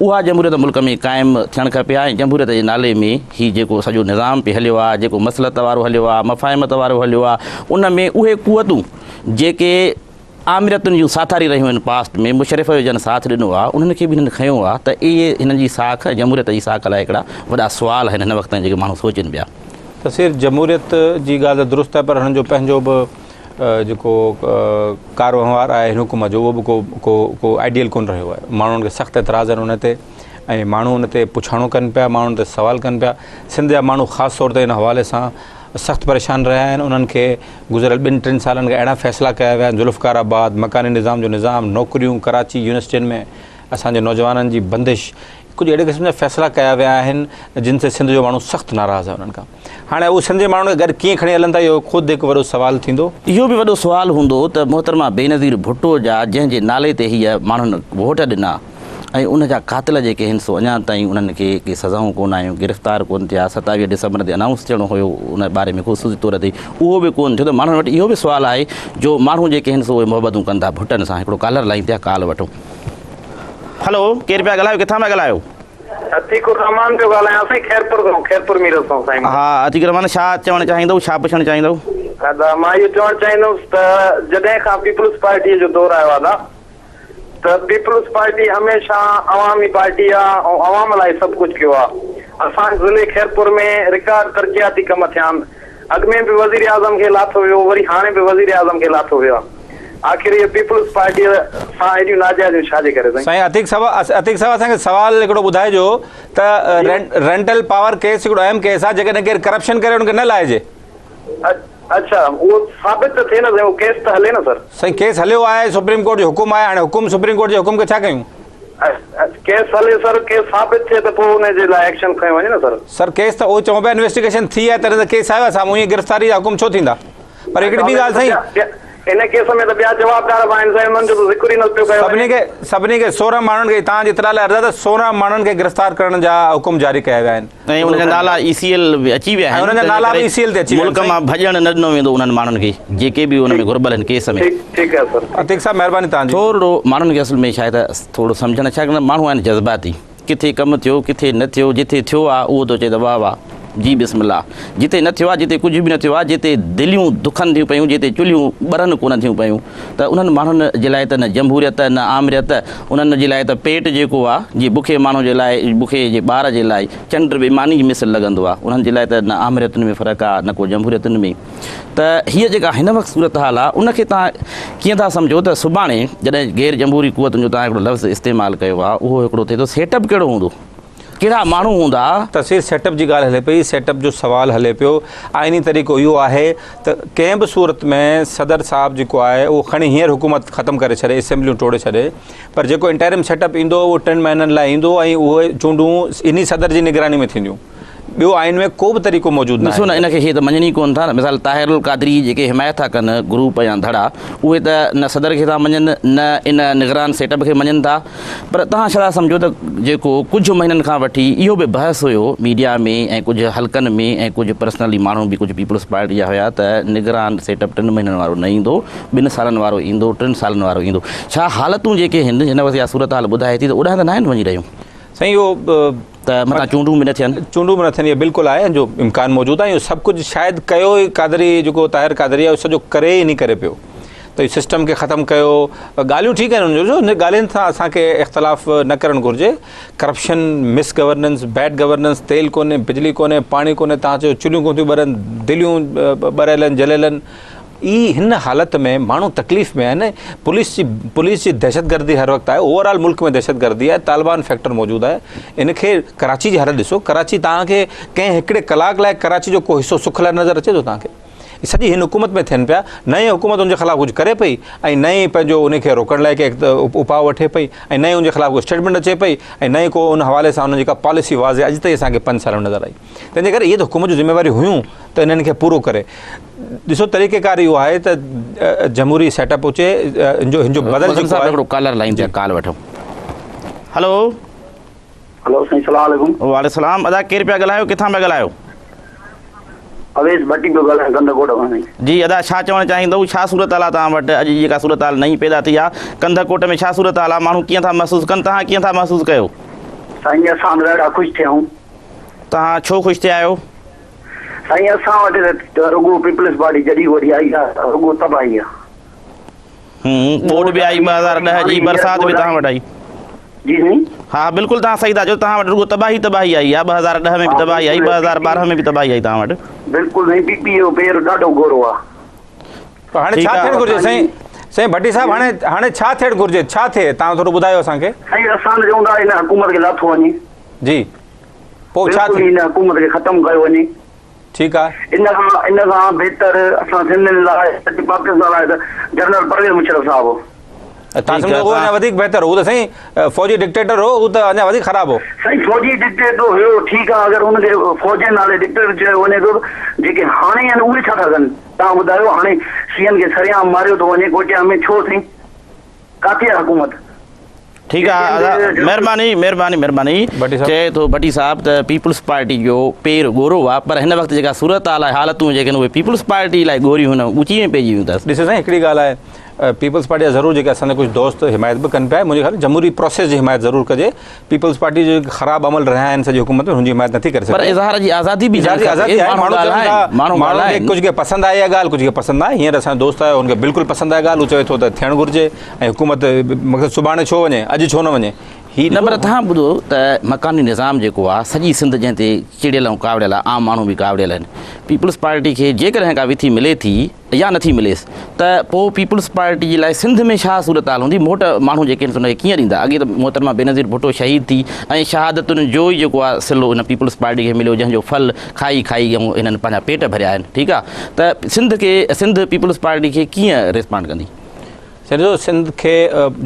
اها جمهوريت ملڪ ۾ قائم ٿيڻ کپي ها ۽ جمهوريت جي نالي ۾ هي جيڪو سڄو نظام پئي هليو آهي جيڪو مصلحت وارو هليو آهي مفاهمت وارو هليو آهي ان ۾ اهي قوتون جيڪي آمريتن جون ساٿاري رهيون آهن پاسٽ ۾ مشرف جو جن ساٿ ڏنو آهي انهن کي به هنن کنيو آهي ته اهي هنن جي ساک جمهوريت جي ساک لاء هڪڙا وڏا سوال آهن هن وقت تائين جيڪي ماڻهو سوچين پيا. تصوير جمهوريت جي ڳالهه ته درست آهي پر هنن جو پنهنجو به جيڪو ڪار وهنوار آهي هن حڪومت جو اهو به ڪو ڪو ڪو آئيڊيل ڪونه رهيو آهي ماڻهن کي سخت اعتراض آهن ان تي ۽ ماڻهو ان تي پڇاڻو ڪن پيا ماڻهو ان تي سوال ڪن پيا سنڌ جا ماڻهو خاص طور تي ان حوالي سان سخت پريشان رهيا آهن انهن کي گذريل ٻن ٽن سالن کان اهڙا فيصلا ڪيا ويا آهن ذوالفقار آباد مڪاني نظام جو نظام نوڪريون ڪراچي يونيورسٽين ۾ اسان جي نوجوانن جي بندش ڪجهه اهڙي قسم جا فيصلا ڪيا ويا آهن جن تي سنڌ جو ماڻهو سخت ناراض آهي انهن کان هاڻي اهو سنڌ جي ماڻهن کي گڏ ڪيئن کڻي هلن ٿا اهو خود هڪ وڏو سوال ٿيندو. اهو به وڏو سوال هوندو ته محترمه بينظير ڀٽو جا جنهن جي نالي تي هيء ماڻهن ووٽ ڏنا ۽ ان جا قاتل جيڪي هن سو اڃا تائين انهن کي ڪي سزائون ڪونه آيون گرفتار ڪونه ٿيا 27 ڊسمبر تي انائونس ٿيڻو هيو ان باري ۾ خصوصي طور تي اهو به ڪونه ٿيو ته ماڻهن وٽ اهو به سوال آهي جو ماڻهو جيڪي هن سو اهي محبتون ڪن ٿا ڀٽن سان هڪڙو ڪالر لائين تي آ ڪال وٺو. هلو ڪير پيا ڳالهايو ڪٿان پيا ڳالهايو. عتيق الرحمان پيو ڳالهايان سائين خيرپور کان خيرپور ميرس کان سائين. ها عتيق الرحمان ڇا چوڻ چاهيندؤ ڇا پڇڻ چاهيندؤ. ادا مان اهو چوڻ چاهيندس ته جڏهن کان پيپلز پارٽي جو دور آيو آ ادا ته پيپلز پارٽي هميشه عوامي پارٽي آ ۽ عوام لاء سڀ ڪجهه ڪيو آ اسان جي ضلعي خيرپور ۾ رڪارڊ ترقياتي ڪم ٿيا آهن اڳ ۾ به وزيراعظم کي لاٿو ويو وري هاڻي به وزيراعظم کي لاٿو ويو آ آخر اهي پيپلز پارٽي سان ايڏيون ناجائزيون ڇا جي ڪري سائين. سائين عتيق صاحب عتيق صاحب اسان کي سوال هڪڙو ٻڌائجو ته رينٽل پاور ڪيس هڪڙو اهم ڪيس آ جيڪڏهن ڪير ڪرپشن ڪري ان کي نه لاهجي. اڇا اهو ثابت ته ٿئي نه سائين اهو ڪيس ته هلي نه سر. سائين ڪيس هليو آهي سپريم ڪورٽ جو حڪم آهي هاڻي حڪم سپريم ڪورٽ جي حڪم کي ڇا ڪيون. ڪيس هلي سر ڪيس ثابت ٿئي ته پوء ان جي لاء ايڪشن کنيو وڃي نه سر. سر ڪيس ته اهو چئون پيا انويسٽيگيشن ٿي آهي تڏهن ته ڪيس آيو آهي سامهون ائين گرفتاري جا حڪم ڇو ٿيندا پر هڪڙي ٻي ڳالهه سائين. ان ڪيس ۾ ته ٻيا جوابدار به آهن سائين انهن جو ته ذڪر ئي نه پيو ڪيو وڃي. سڀني کي سڀني کي 16 ماڻهن کي توهان جي اطلاع لاء عرض آهي ته 16 ماڻهن کي گرفتار ڪرڻ جا حڪم جاري ڪيا ويا آهن. ۽ انهن جا نالا اي سي ايل به اچي ويا آهن ۽ انهن جا نالا به اي سي ايل تي اچي ويا آهن ملڪ مان ڀڄڻ نه ڏنو ويندو انهن ماڻهن کي جيڪي به ان ۾ گهربل آهن ڪيس ۾. ٺيڪ ٺيڪ آهي سر. عتيق صاحب مهرباني توهان جي. ٿورڙو ماڻهن کي اصل ۾ شايد ٿورڙو سمجهڻ ڇاڪاڻ ته ماڻهو آهن جذباتي ڪٿي ڪم ٿيو ڪٿي نه ٿيو جٿي ٿيو آ اهو ٿو چئي ته واه واه جي بسم الله جتي نه ٿيو آ جتي ڪجهه به نه ٿيو آ جتي دليون دکن ٿيون پيون جتي چلهيون ٻرن ڪونه ٿيون پيون ته انهن ماڻهن جي لاء ته نه جمهوريت نه آمريت انهن جي لاء ته پيٽ جيڪو آ جي بکي ماڻهو جي لاء بکي جي ٻار جي لاء چنڊ به ماني جي مثل لڳندو آ انهن جي لاء ته نه آمريتن ۾ فرق آ نه ڪو جمهوريتن ۾ ته هيء جيڪا هن وقت صورتحال آ ان کي توهان ڪيئن ٿا سمجهو ته سڀاڻي جڏهن غير جمهوري قوتن جو توهان هڪڙو لفظ استعمال ڪيو آ اهو هڪڙو ٿئي ٿو سيٽ اپ ڪهڙو هوندو ڪهڙا ماڻهو هوندا. تصوير سيٽ اپ جي ڳالهه هلي پئي، سيٽ اپ جو سوال هلي پيو، آئيني طريقو اهو آهي ته ڪنهن به صورت ۾ صدر صاحب جيڪو آهي اهو کڻي هينئر حڪومت ختم ڪري ڇڏي، اسيمبليون ٽوڙي ڇڏي پر جيڪو انٽرم سيٽ اپ ايندو اهو ٽن مهينن لاء ايندو ۽ اهي چونڊون انهي صدر جي نگراني ۾ ٿينديون، ٻيو آئين ۾ ڪو به طريقو موجود ڏسو نه ناهي. ان کي هي ته مڃن ئي ڪونه ٿا نه مثال طاهر القادري جيڪي حمايت ٿا ڪن گروپ يا ڌڙا اهي ته نه صدر کي ٿا مڃن نه ان نگران سيٽ اپ کي مڃن ٿا پر توهان ڇا ٿا سمجهو ته جيڪو ڪجهه مهينن کان وٺي اهو به بحث هيو ميڊيا ۾ ۽ ڪجهه حلقن ۾ ۽ ڪجهه پرسنلي ماڻهو به ڪجهه پيپلز پارٽي جا هيا ته نگران سيٽ اپ ٽن مهينن وارو نه ايندو ٻن سالن وارو ايندو ٽن سالن وارو ايندو ڇا حالتون جيڪي هن هن وقت اها صورتحال ٻڌائي ٿي ته اوڏانهن ته ناهن وڃي رهيون. سائين اهو ته متان چونڊون به نه ٿين. چونڊون به نه ٿين اهو بلڪل آهي ان جو امڪان موجود آهي اهو سڀ ڪجهه شايد ڪيو ئي قادري جيڪو طاهر قادري آهي اهو سڄو ڪري ئي انهي ڪري پيو ته اهو سسٽم کي ختم ڪيو ڳالهيون ٺيڪ آهن ان جو ان ڳالهين سان اسان کي اختلاف نه ڪرڻ گهرجي corruption mis governance bad governance تيل ڪونهي بجلي ڪونهي پاڻي ڪونهي تان چيو چلهيون ڪون ٿيون ٻرن دليون ٻريل آهن جليل آهن ئي هن حالت ۾ ماڻهو تڪليف ۾ آهن پوليس جي پوليس جي دهشتگردي هر وقت آهي اوور آل ملڪ ۾ دهشتگردي آهي طالبان فيڪٽر موجود آهي ان کي ڪراچي جي حالت ڏسو ڪراچي توهان کي ڪنهن هڪڙي ڪلاڪ لاء ڪراچي جو ڪو حصو سک لاء نظر اچي ٿو توهان کي سڄي هن حڪومت ۾ ٿين پيا نه ئي حڪومت ان جي خلاف ڪجهه ڪري پئي ۽ نه ئي پنهنجو ان کي روڪڻ لاء ڪي اپاء وٺي پئي ۽ نه ئي ان جي خلاف ڪو اسٽيٽمينٽ اچي پئي ۽ نه ئي ڪو ان حوالي سان ان جي ڪا پاليسي واضح اڄ تائين اسان کي پنج سال ۾ نظر آئي تنهن جي ڪري اهي ته حڪومت جون ذميواريون هيون ته انهن کي پورو ڪري. ڏسو طريقه ڪار اهو آهي ته جمهوري سيٽ اپ هجي ان جو ان جو بدل جيڪو آهي. هڪڙو ڪالر لائين تي ڪال وٺو. هلو. هلو سائين سلام عليڪم. وعليڪم السلام ادا ڪير پيا ڳالهايو ڪٿان پيا ڳالهايو. اويس ڀٽي پيو ڳالهايان ڪنڌڪوٽ کان سائين. جي ادا ڇا چوڻ چاهيندؤ ڇا صورتحال آ توهان وٽ اڄ جي جيڪا صورتحال نئين پيدا ٿي آ ڪنڌڪوٽ ۾ ڇا صورتحال آ ماڻهو ڪيئن ٿا محسوس ڪن توهان ڪيئن ٿا محسوس ڪيو. سائين اسان به ڏاڍا خوش ٿيا آهيون. توهان ڇو خوش ٿيا آهيو؟ سائين اسان وٽ ته رڳو پيپلز پارٽي جڏي وڏي آئي آ رڳو تباهي آ. هون ٻوڏ به آئي 2010 جي برسات به توهان وٽ آئي. جي سائين. ها بلڪل توهان صحيح ٿا چئو توهان وٽ رڳو تباهي تباهي آئي آ 2010 ۾ به تباهي آئي 2012 ۾ به تباهي آئي توهان وٽ. بلڪل سائين پي پي جو پير ڏاڍو ڳورو آ. پر هاڻي ڇا ٿيڻ گهرجي سائين سائين ڀٽي صاحب هاڻي هاڻي ڇا ٿيڻ گهرجي ڇا ٿئي توهان ٿورو ٻڌايو اسان کي. سائين اسان ته چئون ٿا هن حڪومت کي لاٿو وڃي. جي پوء ڇا بلڪل هن حڪومت کي ختم ڪيو وڃي. ٺيڪ آ. ان کان ان کان بهتر اسان سنڌين لاء سڄي پاڪستان لاء ته جنرل پرويز مشرف صاحب هو. تان سمجهو اهو اڃا وڌيڪ بهتر هو. هو ته سائين فوجي ڊڪٽيٽر هو، هو ته اڃا وڌيڪ خراب هو. سائين فوجي ڊڪٽيٽر هيو ٺيڪ آ اگر ان کي فوج جي نالي ڊڪٽيٽر چيو وڃي ٿو ته جيڪي هاڻي آهن اهي ڇا ٿا ڪن؟ توهان ٻڌايو هاڻي شيعن کي سرعام ماريو ٿو وڃي ڪوئٽيا ۾ ڇو سائين؟ ڪاٿي آ حڪومت؟ ٺيڪ آ ادا مھرباني مھرباني مھرباني چئي ٿو ڀٽي صاحب ته پيپلز پارٽي جو پير ڳورو آ پر ھن وقت جيڪا صورتحال آھي حالتون جيڪي آھن اھي پيپلز پارٽي لاء ڳوريون ھن ڳچي ۾ پئجي ويون اٿس. ڏسو سائين ھڪڙي ڳالھ آھي پيپلز پارٽي جا ضرور جيڪي اسان جا ڪجھ دوست حمايت به ڪن پيا منھنجي خيال ۾ جمھوري پروسيس جي حمايت ضرور ڪجي پيپلز پارٽي جو جيڪي خراب عمل رھيا آھن سڄي حڪومت ۾ ھن جي حمايت نٿي ڪري پر سگھجي. اظھار جي آزادي به اظھار ھجڻ جي کپي آزادي آھي ماڻھو ماڻھو چون ٿا ڳالھائن ماڻھو ماڻھو کي ڳالھائن. ڪجھ کي پسند آھي اھا ڳالھ ڪجھ کي پسند ناھي ھينئر اسان جو دوست آيو ھن کي بلڪل پسند آھي ڳالھ ھو چوي ٿو ته ٿيڻ گھرجي ۽ حڪومت مقصد سڀاڻي ڇو وڃي اڄ ڇو نه وڃي هي نه پر توهان ٻڌو ته مڪاني نظام جيڪو آ سڄي سنڌ جنهن تي چڙيل ۽ ڪاوڙيل آ عام ماڻهو به ڪاوڙيل آهن پيپلز پارٽي کي جيڪڏهن ڪا وٿي ملي ٿي يا نٿي مليس ته پوء پيپلز پارٽي جي لاء سنڌ ۾ ڇا صورتحال هوندي موٽ ماڻهو جيڪي آهن ان کي ڪيئن ڏيندا اڳي ته محترمه بينظير ڀٽو شهيد ٿي ۽ شهادتن جو ئي جيڪو آ صلو ان پيپلز پارٽي کي مليو جنهن جو ڦل کائي کائي ۽ انهن پنهنجا پيٽ ڀريا آهن ٺيڪ آ ته سنڌ کي سنڌ پيپلز پارٽي کي ڪيئن ريسپانڊ ڪندي. سائين ڏسو سنڌ کي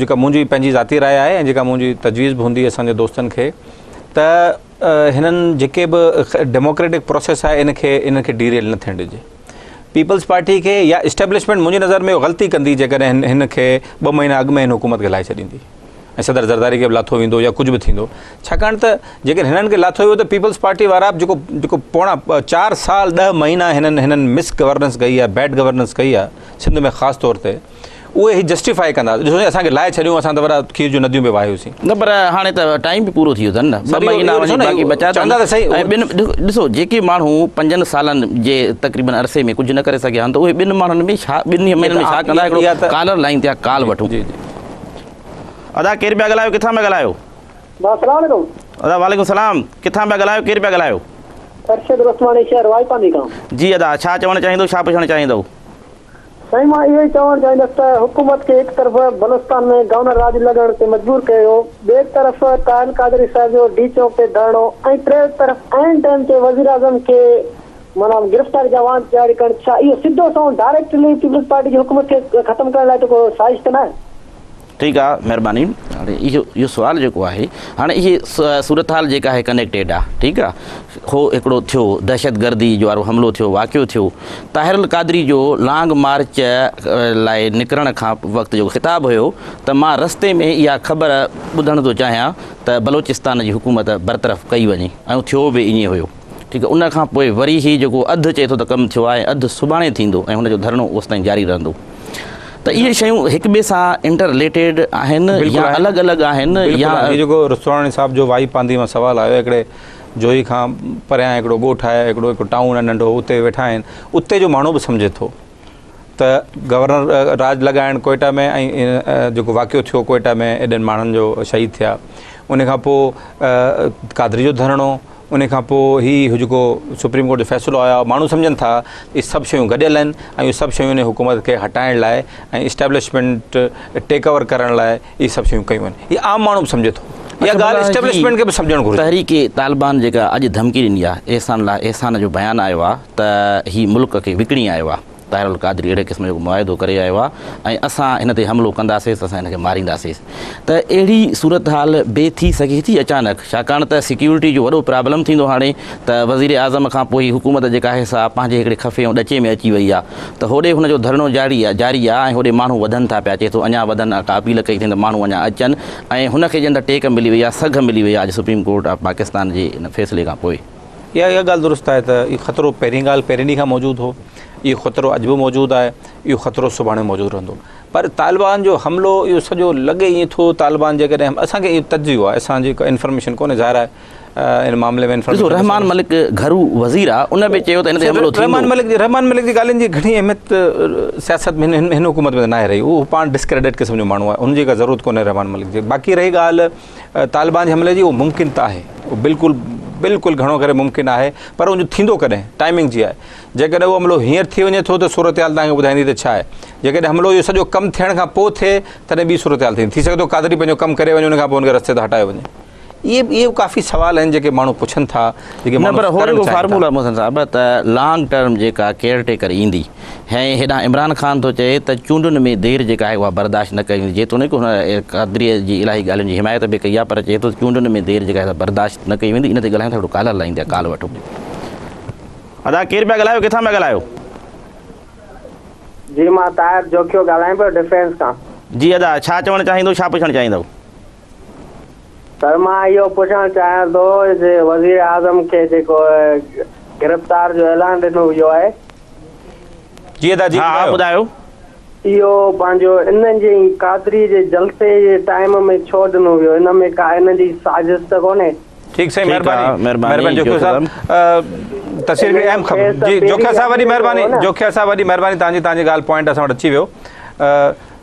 جيڪا منهنجي پنهنجي ذاتي راء آهي ۽ جيڪا منهنجي تجويز به هوندي اسان جي دوستن کي ته هنن جيڪي به ڊيموڪريٽڪ پروسيس آهي ان کي ان کي ڊيريل نه ٿيڻ ڏجي پيپلز پارٽي کي يا اسٽيبلشمينٽ منهنجي نظر ۾ غلطي ڪندي جيڪڏهن هن کي ٻه مهينا اڳ ۾ هن حڪومت کي لاهي ڇڏيندي ۽ صدر زرداري کي به لاٿو ويندو يا ڪجهه به ٿيندو ڇاڪاڻ ته جيڪڏهن هنن کي لاٿو ويو ته پيپلز پارٽي وارا به جيڪو جيڪو پوڻا چار سال ڏهه مهينا هنن هنن مس گورننس ڪئي آهي بيڊ گورننس ڪئي آهي سنڌ ۾ خاص طور تي اهي هي جسٽيفائي ڪندا ڏسو سائين اسان کي لاهي ڇڏيون اسان ته وڏا کير جون نديون به واهيوسين. نه پر هاڻي ته ٽائيم به پورو ٿي ويو اٿن نه ٻه مهينا وڃي باقي بچا چوندا ته سهي ۽ ٻن ڏسو جيڪي ماڻهو پنجن سالن جي تقريبن عرصي ۾ ڪجهه نه ڪري سگهيا آهن ته اهي ٻن ماڻهن ۾ ڇا ٻن مهينن ۾ ڇا ڪندا هڪڙو ڪالر لائين تي ڪال وٺون. جي جي ادا ڪير پيا ڳالهايو ڪٿان پيا ڳالهايو. ڀاء السلام عليڪم. ادا وعليڪم السلام ڪٿان پيا ڳالهايو ڪير پيا ڳالهايو. ارشد رستماڻي شهر وائي پانڌي کان. جي ادا ڇا چوڻ چاهيندو ڇا پڇڻ چاهيندو. سائين مان اهو ئي چوڻ چاهيندس ته حڪومت کي هڪ طرف بلوچستان ۾ گورنر راڄ لڳڻ تي مجبور ڪيو ويو، ٻئي طرف طاهر قادري صاحب جو ڊي چوڪ تي ڌرڻو ۽ ٽئين طرف عين ٽائيم تي وزيراعظم کي معنيٰ گرفتاري جا وارنٽ جاري ڪرڻ ڇا اهو سڌو سنئون ڊائريڪٽلي پيپلز پارٽي جي حڪومت کي ختم ڪرڻ لاء ته ڪو سازش ته ناهي؟ ٺيڪ آ مھرباني ھاڻي اھو اھو سوال جيڪو آھي ھاڻي اھي صورتحال جيڪا آھي ڪنيڪٽيڊ آ ٺيڪ آ ھو ھڪڙو ٿيو دھشتگردي جو وارو حملو ٿيو واقعو ٿيو طاھر القادري جو لانگ مارچ لاء نڪرڻ کان وقت جو خطاب ھيو ته مان رستي ۾ اھا خبر ٻڌڻ ٿو چاھيان ته بلوچستان جي حڪومت برطرف ڪئي وڃي ۽ ٿيو به ائين ھيو ٺيڪ ان کان پوء وري ھي جيڪو اڌ چئي ٿو ته ڪم ٿيو آھي اڌ سڀاڻي ٿيندو ۽ ھن جو ڌرڻو اوستائين جاري رھندو ته اهي شيون هڪ ٻئي سان انٽر رليٽيڊ آهن يا الڳ الڳ آهن يا هي جيڪو رستواڻي صاحب جو وائي پانڌي مان سوال آيو هڪڙي جوهي کان پريان هڪڙو ڳوٺ آهي هڪڙو هڪ ٽائون آهي ننڍو اتي ويٺا آهن اتي جو ماڻهو به سمجهي ٿو ته گورنر راڄ لڳائڻ ڪوئيٽا ۾ ۽ جيڪو واقعو ٿيو ڪوئيٽا ۾ ايڏن ماڻهن جو شهيد ٿيا ان کان پوء قادري جو ڌرڻو ان کان پوء هي جيڪو سپريم ڪورٽ جو فيصلو آيو آهي ماڻهو سمجهن ٿا ته اهي سڀ شيون گڏيل آهن ۽ اهي سڀ شيون ان حڪومت کي هٽائڻ لاء ۽ اسٽيبلشمينٽ ٽيڪ اوور ڪرڻ لاء اهي سڀ شيون ڪيون آهن هي عام ماڻهو به سمجهي ٿو اها ڳالهه اسٽيبلشمينٽ کي به سمجهڻ گهرجي. تحريڪ طالبان جيڪا اڄ ڌمڪي ڏني آهي احسان لاء احسان جو بيان آيو آهي ته هي ملڪ کي وڪڻي آيو آهي طاهر القادري اهڙي قسم جو معاهدو ڪري آيو آهي ۽ اسان هن تي حملو ڪنداسيس اسان هن کي مارينداسيس ته اهڙي صورتحال به ٿي سگهي ٿي اچانڪ ڇاڪاڻ ته سيڪيورٽي جو وڏو پرابلم ٿيندو هاڻي ته وزير اعظم کان پوء هي حڪومت جيڪا آهي سا پنهنجي هڪڙي خفي ۽ ڏچي ۾ اچي وئي آهي ته هوڏي هن جو ڌرڻو جاري آهي جاري آهي ۽ هوڏي ماڻهو وڌن ٿا پيا چئي ٿو اڃا وڌن ڪا اپيل ڪئي اٿئي ته ماڻهو اڃا اچن ۽ هن کي ڄڻ ته ٽيڪ ملي وئي آهي سگهه ملي وئي آهي اڄ سپريم ڪورٽ آف پاڪستان جي ان فيصلي کان پوء. اها اها ڳالهه درست آهي ته اهو خطرو پهرين ڳالهه پهرين ڏينهن کان موجود هو، اهو خطرو اڄ به موجود آهي، اهو خطرو سڀاڻي موجود رهندو. پر طالبان جو حملو اهو سڄو لڳي ائين ٿو طالبان جيڪڏهن اسان کي اهو تجزيو آهي اسان جي ڪا انفارميشن ڪونهي ظاهر آهي ان معاملي ۾ ڏسو رحمان ملڪ گهرو وزير آهي ان به چيو ته ان تي حملو ٿيندو. رحمان ملڪ جي رحمان ملڪ جي ڳالهين جي گهڻي اهميت سياست ۾ هن حڪومت ۾ ناهي رهي اهو پاڻ ڊسڪريڊٽ قسم جو ماڻهو آهي ان جي ڪا ضرورت ڪونهي رحمان ملڪ جي باقي رهي ڳالهه طالبان جي حملي جي اهو ممڪن ته آهي اهو بلڪل بلڪل گهڻو ڪري ممڪن آهي پر ان جو ٿيندو ڪڏهن ٽائمنگ جي آهي جيڪڏهن اهو حملو هينئر ٿي وڃي ٿو ته صورتحال توهان کي ٻڌائيندي ته ڇا آهي جيڪڏهن حملو اهو سڄو ڪم ٿيڻ کان پوء ٿئي تڏهن ٻي صورتحال ٿيندي ٿي سگهي ٿو قادري پنهنجو ڪم ڪري وڃي ان کان پوء ان کي رستي تان هٽايو وڃي اهي اهي به ڪافي سوال آهن جيڪي ماڻهو پڇن ٿا جيڪي نه پر ماڻهو هو ڪرڻ جيڪو چاهين ٿا. فارمولا محسن صاحب ته لانگ ٽرم جيڪا ڪيئر ٽيڪر ايندي ۽ هيڏانهن عمران خان ٿو چئي ته چونڊن ۾ دير جيڪا آهي اها برداشت نه ڪئي ويندي جيتوڻيڪ هن قادري جي الاهي ڳالهين جي حمايت به ڪئي آهي پر چئي ٿو ته چونڊن ۾ دير جيڪا آهي سا برداشت نه ڪئي ويندي ان تي ڳالهايون ٿا هڪڙو ڪالر لائين تي ڪال وٺو ادا ڪير پيا ڳالهايو ڪٿان پيا ڳالهايو. جي مان طاهر جوکيو ڳالهايان پيو ڊفينس کان. جي ادا ڇا چوڻ چاهيندو ڇا پڇڻ چاهيندؤ. سر مان اهو پڇڻ چاهيان ٿو جي وزير اعظم کي جيڪو گرفتار جو اعلان ڏنو ويو آهي. جي ادا جي ها ها ٻڌايو. ٻڌايو. اهو پنهنجو انهن جي قادري جي جلسي جي ٽائيم ۾ ڇو ڏنو ويو ان ۾ ڪا انهن جي سازش ته ڪونهي. ٺيڪ سائين ٺيڪ آ مهرباني مهرباني مهرباني جوکيو جوکيو صاحب صاحب. تصوير ان هڪڙي جو اهم خبر ڪيس ته جي پهرين جوکيا صاحب وڏي اڳ ۾ مهرباني هو نه. جوکيا صاحب وڏي مهرباني توهان جي توهان جي ڳالهه پوائنٽ اسان وٽ اچي ويو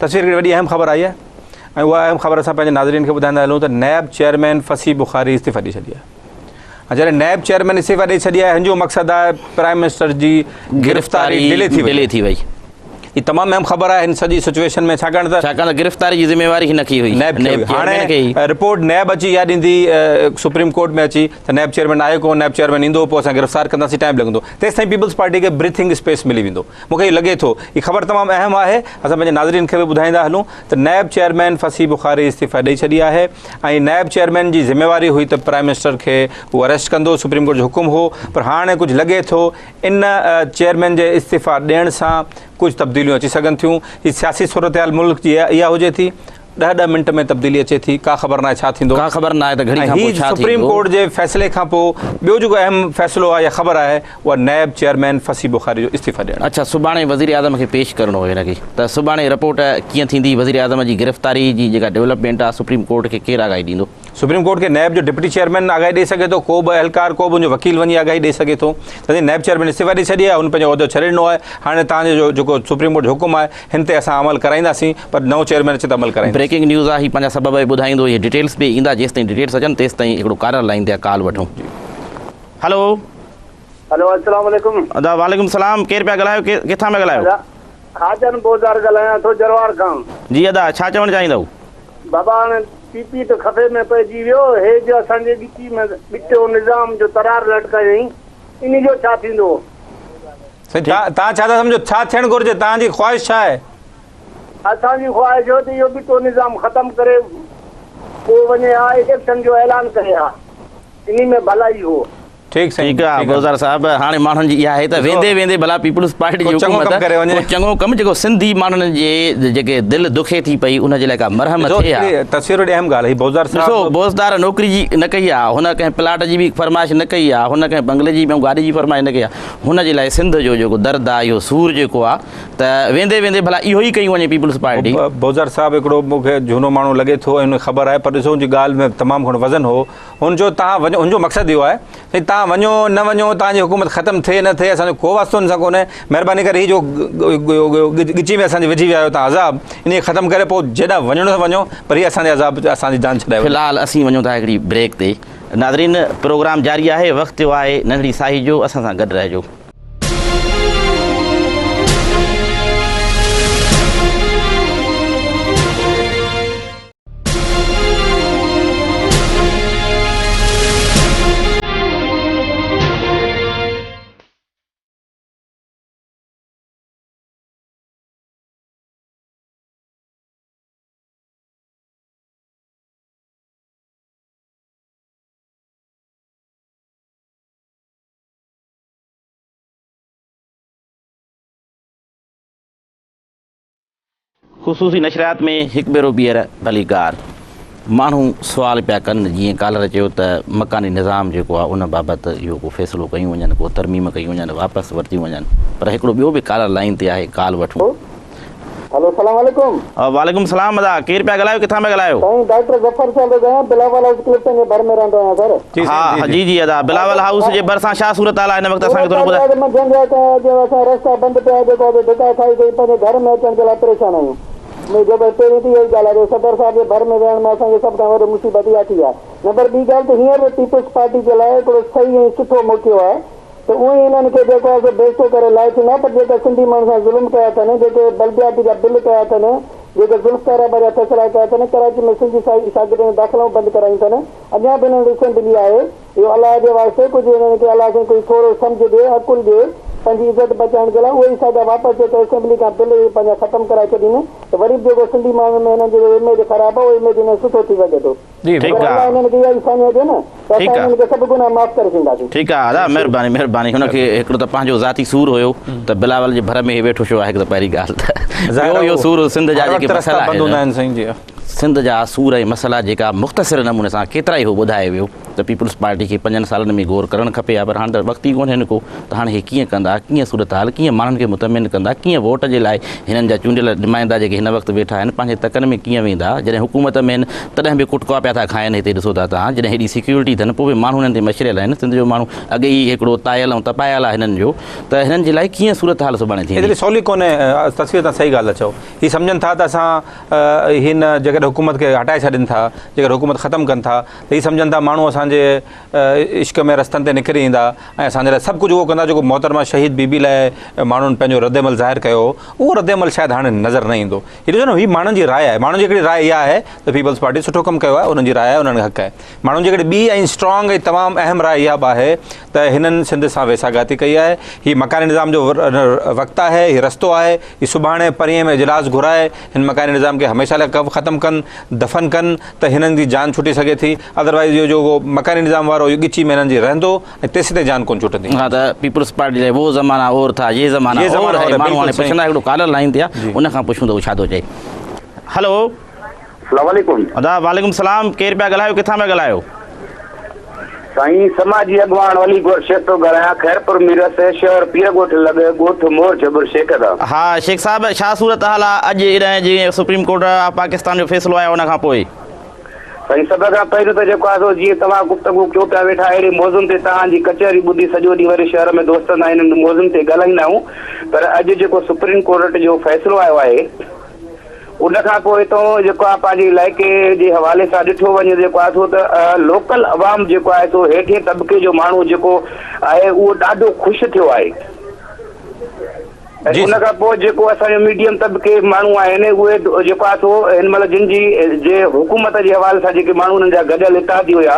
تصوير هڪڙي وڏي اهم خبر آئي آهي ۽ اها اهم خبر اسان پنهنجي ناظرين کي ٻڌائيندا هلون ته نيب چيئرمين فصيح بخاري استعيفا ڏئي ڇڏي آهي ۽ جڏهن نيب چيئرمين استعيفا ڏئي ڇڏي آهي هن جو مقصد آهي پرائم منسٽر جي گرفتاري ڊلي ٿي وئي ڊلي ٿي وئي هي تمام اهم خبر آهي هن سڄي سچويشن ۾ ڇاڪاڻ ته ڇاڪاڻ ته گرفتاري جي ذميواري هن کي هئي نيب کي هئي چيئرمين کي هاڻي رپورٽ نيب اچي اها ڏيندي سپريم ڪورٽ ۾ اچي ته نيب چيئرمين آهي ڪون نيب چيئرمين ايندو پوء اسان گرفتار ڪنداسين ٽائيم لڳندو تيستائين پيپلز پارٽي کي بريٿنگ اسپيس ملي ويندو مون کي اهو لڳي ٿو هي خبر تمام اهم آهي اسان پنهنجي ناظرين کي به ٻڌائيندا هلون ته نيب چيئرمين فصيح بخاري استعيفا ڏئي ڇڏي آهي ۽ نيب چيئرمين جي ذميواري هئي ته پرائم منسٽر کي هو اريسٽ ڪندو سپريم ڪورٽ جو حڪم هو پر هاڻي ڪجهه لڳي ٿو ان چيئرمين جي استعيفا ڏيڻ سان ڪجهه تبديليون اچي سگهن ٿيون هي سياسي صورتحال ملڪ جي اها هجي ٿي ڏهه ڏهه منٽ ۾ تبديلي اچي ٿي ڪا خبر ناهي ڇا ٿيندو. ڪا خبر ناهي ته گهڙي ۽ کان هي پوء ڇا سپريم ٿيندو. ڪورٽ جي فيصلي کان پوء ٻيو جيڪو اهم فيصلو آهي يا خبر آهي اها نيب چيئرمين فصيح بخاري جو استعيفا ڏيڻ. اڇا سڀاڻي وزيراعظم کي پيش ڪرڻو هو هن کي ته سڀاڻي رپورٽ ڪيئن ٿيندي وزيراعظم جي گرفتاري جي جيڪا ڊولپمينٽ آهي سپريم ڪورٽ کي ڪير آگاهي ڏيندو. سپريم ڪورٽ کي نيب جو ڊپٽي چيئرمين آگاهي ڏئي سگهي ٿو، ڪو به اهلڪار ڪو به ان جو وڪيل وڃي آگاهي ڏئي سگهي ٿو. تڏهن نيب چيئرمين استعيفا ڏئي ڇڏي آهي، هن پنهنجو عهدو ڇڏي ڏنو آهي، هاڻي توهان جو جيڪو سپريم ڪورٽ جو حڪم آهي هن تي اسان عمل ڪرائينداسين پر نئون چيئرمين اچي ته عمل ڪرائينداسين. بريڪنگ نيوز آهي هي پنهنجا سبب به ٻڌائيندو اهي ڊيٽيلز به ايندا جيستائين ڊيٽيلز اچن تيستائين هڪڙو ڪالر لائين تي ڪال وٺون هلو. هلو السلام عليڪم. ادا وعليڪم السلام ڪير پيا ڳالهايو ڪٿان پيا ڳالهايو. ادا خاجن بوزار ڳالهايان ٿو جروار کان. جي ادا ڇا چوڻ چاهيندؤ. بابا هاڻي پي پي ته خفي ۾ پئجي ويو هي جو اسان جي ڳچي ۾ ٻٽو نظام جو ترار لٽڪايائين انهي جو ڇا ٿيندو. سائين توهان ڇا ٿا سمجهو ڇا ٿيڻ گهرجي توهان جي خواهش ڇا آهي؟ اسان جي خواهش هو ته اهو ٻٽو نظام ختم ڪري پوء وڃي ها اليڪشن جو اعلان ڪري ها انهي ۾ ڀلائي هو. ٺيڪ سائين ٺيڪ آ گلزار صاحب هاڻي ماڻهن جي اها آهي ته ويندي ويندي ڀلا پيپلز پارٽي جي حڪومت ڪو چڱو ڪم جيڪو سنڌي ماڻهن جي جيڪي دل دکي ٿي پئي ان جي لاء ڪا مرهم ٿئي ها. تصوير وڏي اهم ڳالهه هي بوزدار صاحب ڏسو بوزدار نوڪري جي نه ڪئي آ هن ڪنهن پلاٽ جي به فرمائش نه ڪئي آ هن ڪنهن بنگلي جي ۽ گاڏي جي فرمائش نه ڪئي آ هن جي لاء سنڌ جو جيڪو درد آ اهو سور جيڪو آ ته ويندي ويندي ڀلا اهو ئي ڪئي وڃي پيپلز پارٽي. بوزدار صاحب هڪڙو مون کي جهونو ماڻهو لڳي ٿو ۽ ان کي خبر آهي پر ڏسو ان جي ڳالهه ۾ تمام گهڻو وزن هو هن چيو توهان وڃو هن جو مقصد اهو آهي سائين توهان وڃو نه وڃو توهان جي حڪومت ختم ٿئي نه ٿئي اسان جو ڪو واسطو ان سان ڪونهي مهرباني ڪري هي جو ڳچي ۾ اسان جي وجهي ويا آهيو توهان عذاب ان کي ختم ڪري پوء جيڏانهن وڃڻو اٿو وڃو پر هي اسان جي عذاب اسان جي جان ڇڏائي في الحال اسين وڃون ٿا هڪڙي بريڪ تي ناظرين پروگرام جاري آهي وقت ٿيو آهي ننڍڙي ساهي جو اسان سان گڏ رهجو. خصوصي نشريات ۾ هڪ ڀيرو ٻيهر ڀليڪار ماڻهو سوال پيا ڪن جيئن ڪالر چيو ته مڪاني نظام جيڪو آهي ان بابت اهو ڪو فيصلو ڪيون وڃن ڪو ترميم ڪيون وڃن واپس ورتيون وڃن پر هڪڙو ٻيو به ڪالر لائين تي آهي ڪال وٺون. هلو سلام عليڪم. وعليڪم سلام ادا ڪير پيا ڳالهايو ڪٿان پيا ڳالهايو. سائين ڊاڪٽر ظفر شاھ ٿو ڳالهايان بلاول هائوس ڪلفٽن جي ڀر ۾ رهندو آهيان سر. ها جي جي ادا بلاول هائوس جي ڀرسان ڇا صورتحال آهي هن وقت اسان کي ٿورو ٻڌايو. صورتحال اها آهي ته منجهند جا ٽائيم جو اسان رستا بند پيا جيڪو آهي ڌڪا کائي کائي پنهنجي گهر ۾ اچڻ جي لاء پريشان آهيون جيڪو پهرين ته اها ئي ڳالهه آهي صدر صاحب جي ڀر ۾ ويهڻ ۾ اسان کي سڀ کان وڏي مصيبت اها ٿي آهي نمبر ٻي ڳالهه ته هينئر به پيپلز پارٽي جي لاء هڪڙو صحيح ۽ سٺو موقعو آهي ته اونئن ئي انهن کي جيڪو آهي سو بيستو ڪري لاهي ڇڏيندا پر جيڪا سنڌي ماڻهن سان ظلم ڪيا اٿن، جيڪي بلدياتي جا بل ڪيا اٿن، جيڪي ذوالفقار آباد جا فيصلا ڪيا اٿن، ڪراچي ۾ سنڌي شاگردن جون داخلائون بند ڪرايون اٿن، اڃا به هنن وٽ اسيمبلي آهي، اهو الله جي واسطي ڪجهه هنن کي الله سائين ڪجهه ٿورو سمجهه ڏي، عقل ڏي، پنهنجي عزت بچائڻ جي لاء اهي ئي ساڳيا واپس جيڪي اسيمبلي کان بل اهي پنهنجا ختم ڪرائي ڇڏين ته وري به جيڪو سنڌي ماڻهن ۾ هنن جو اميج خراب آهي اهو اميج هنن جو سٺو ٿي سگهي ٿو. جي ٺيڪ اگر آ. الله هنن کي اها ئي ساڃاهه ڏي نه ته ٺيڪ اسان آ. هنن کي سڀ گناهه معاف ڪري ڇڏينداسين. ٺيڪ آ ادا مهرباني مهرباني هن کي هڪڙو ته پنهنجو ذاتي سور هيو ته بلاول جي ڀر ۾ هي ويٺو ڇو آهي هڪ ته پهرين ڳالهه ته ظاهر ٻيو اهو سور سنڌ جا هر جيڪي وقت رستا مسئلا بند هوندا آهن آهن سائين جي. سنڌ جا سور ۽ مسئلا جيڪا مختصر نموني سان ڪيترائي هو ٻڌائي ويو ته پيپلز پارٽي کي پنجن سالن ۾ غور ڪرڻ کپي ها پر هاڻي ته وقت ئي ڪونهي ڪو ته هاڻي هي ڪيئن ڪندا ڪيئن صورتحال ڪيئن ماڻهن کي مطمئن ڪندا ڪيئن ووٽ جي لاء هنن جا چونڊيل نمائندا جيڪي هن وقت ويٺا آهن پنهنجي تڪن ۾ ڪيئن ويندا جڏهن حڪومت ۾ آهن تڏهن به ڪٽڪا پيا ٿا کائن هتي ڏسو ٿا توهان جڏهن هيڏي سيڪيورٽي اٿن پوء به ماڻهو هنن تي مشريل آهن سنڌ جو ماڻهو اڳي ئي هڪڙو تايل ۽ تپايل آهي هنن جو ته هنن جي لاء ڪيئن صورتحال سڀاڻي ٿيندي. ايتري سولي ڪونهي تصوير تان صحيح ڳالهه ٿا چئو هي سمجهن ٿا ته اسان هن جيڪڏهن حڪومت کي هٽائي ڇڏين ٿا جيڪڏهن حڪومت ختم ڪن ٿا ته هي سمجهن ٿا ماڻهو اسان جي عشق ۾ رستن تي نڪري ايندا ۽ اسان جي لاء سڀ ڪجهه اهو ڪندا جيڪو محترمه شهيد بي بي لاء ماڻهن پنهنجو رد عمل ظاهر ڪيو هو اهو رد عمل شايد هاڻي نظر نه ايندو. هي ڏسو نه هي ماڻهن جي راء آهي ماڻهن جي هڪڙي راء اها آهي ته پيپلز پارٽي سٺو ڪم ڪيو آهي انهن جي راء آهي انهن کي حق آهي. ماڻهن جي هڪڙي ٻي ۽ اسٽرانگ ۽ تمام اهم راء اها به آهي ته هنن سنڌ سان ويساهه گهاتي ڪئي آهي هي مڪاني نظام جو وقت آهي هي رستو آهي هي سڀاڻي پرينء ۾ اجلاس گهرائي هن مڪاني نظام کي هميشه لاء ختم ڪن دفن ڪن ته هنن جي جان ڇٽي سگهي ٿي ادروائيز اهو جيڪو مڪاني نظام وارو اهو ڳچي ۾ هنن جي رهندو ۽ تيسين تائين جان ڪونه ڇٽندي. ها ته پيپلز پارٽي لاء وو زمانه اور ٿا يي زمانه يي اور زمانه هي اور هي ماڻهو هاڻي بلڪل صحيح. پڇندا هڪڙو ڪالر لائين تي آ جي. ان کان پڇون ته هو ڇا ٿو چئي. هلو. السلام عليڪم. ادا وعليڪم السلام ڪير پيا ڳالهايو ڪٿان پيا ڳالهايو. سائين سماجي اڳواڻ ولي گور شيخ ٿو ڳالهايان خيرپور ميرس شهر پيرڳوٺ لڳ ڳوٺ مور جهٻر شيخ تان. ها شيخ صاحب ڇا صورتحال آ اڄ ايڏانهن جيئن سپريم ڪورٽ آف پاڪستان جو فيصلو آيو ان کان پوء. سائين سڀ کان پهريون ته جيڪو آهي سو جيئن توهان گفتگو ڪيو پيا ويٺا اهڙي موضوعن تي توهان جي ڪچهري ٻڌي سڄو ڏينهن وري شهر ۾ دوستن سان انهن موضوعن تي ڳالهائيندا آهيون پر اڄ جيڪو سپريم ڪورٽ جو فيصلو آيو آهي ان کان پوء هتان جيڪو آهي پنهنجي علائقي جي حوالي سان ڏٺو وڃي ته جيڪو آهي سو ته لوڪل عوام جيڪو آهي سو هيٺين طبقي جو ماڻهو جيڪو آهي اهو ڏاڍو خوش ٿيو آهي ۽ ان کان پوء جيڪو اسان جو ميڊيم طبقي ماڻهو آهن اهي جيڪو آهي سو هن مهل جن جي جي حڪومت جي حوالي سان جيڪي ماڻهو انهن جا گڏيل اتحادي هيا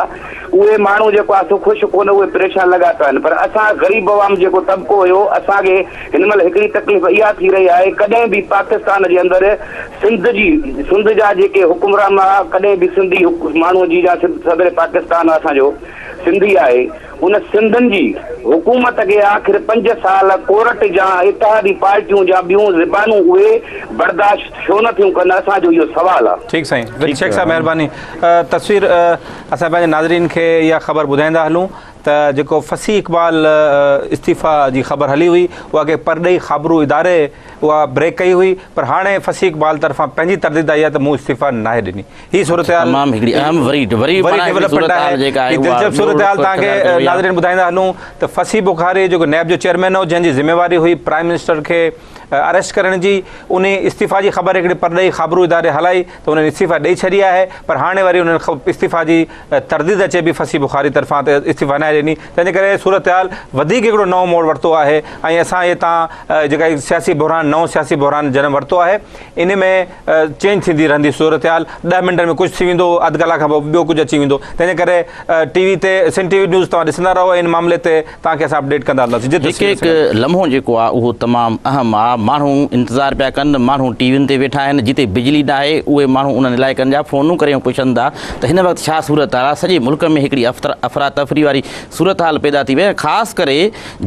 اهي ماڻهو جيڪو آهي سو خوش ڪونه اهي پريشان لڳا پيا آهن پر اسان غريب عوام جيڪو طبقو هيو اسان کي هن مهل هڪڙي تڪليف اها ٿي رهي آهي ڪڏهن به پاڪستان جي اندر سنڌ جي سنڌ جا جيڪي حڪمران هئا ڪڏهن به سنڌي ماڻهو جي جا صدر پاڪستان اسان جو سنڌي آهي ان سنڌين جي حڪومت کي آخر 5 سال ڪورٽ جا اتحادي پارٽيون جا ٻيون زبانون اهي برداشت ڇو نه ٿيون ڪن اسان جو اهو سوال آهي. ٺيڪ سائين شيخ صاحب مهرباني تصوير اسان پنهنجي ناظرين کي اها خبر ٻڌائيندا هلون ته جيڪو فصيح اقبال استعيفيٰ جي خبر هلي هئي اها ڪنهن پرڏيهي خابرو اداري اها بريڪ ڪئي هئي پر هاڻي فصيح اقبال طرفان پنهنجي ترديد آئي آهي ته مون استعيفيٰ ناهي ڏني هي صورتحال تمام هڪڙي اهم وري وري وري ڊولپمينٽ آهي جيڪا هي دلچسپ صورتحال توهان کي ناظرين ٻڌائيندا هلون ته فصيح بخاري جيڪو نيب جو چيئرمين هو جنهن جي ذميواري هئي پرائم منسٽر کي اريسٽ ڪرڻ جي انهي استعيفيٰ جي خبر هڪڙي پرڏيهي خابرو اداري هلائي ته انهن استعيفيٰ ڏئي ڇڏي آهي پر هاڻي وري انهن استعيفيٰ جي ترديد اچي پئي فصيح بخاري طرفان ته استعيفيٰ ناهي ڏني تنهن جي ڪري صورتحال وڌيڪ هڪڙو نئون موڙ ورتو آهي ۽ اسان هتان جيڪا سياسي بحران نئون سياسي بحران جنم ورتو آهي ان ۾ چينج ٿيندي رهندي صورتحال 10 منٽن ۾ ڪجهه ٿي ويندو اڌ ڪلاڪ کان پوء ٻيو ڪجهه اچي ويندو تنهن جي ڪري ٽي وي تي سنڌ ٽي وي نيوز توهان ڏسندا رهو ان معاملي تي توهان کي اسان اپڊيٽ ڪندا هلنداسين جي هڪ هڪ لمحو جيڪو آ اهو تمام اهم آ ماڻهو انتظار پيا ڪن ماڻهو ٽي وين تي ويٺا آهن جتي بجلي ناهي اهي ماڻهو انهن علائقن جا فونون ڪري پڇن ٿا ته هن وقت ڇا صورتحال آ سڄي ملڪ ۾ هڪڙي افراتفري واري صورتحال پيدا ٿي وئي ۽ خاص ڪري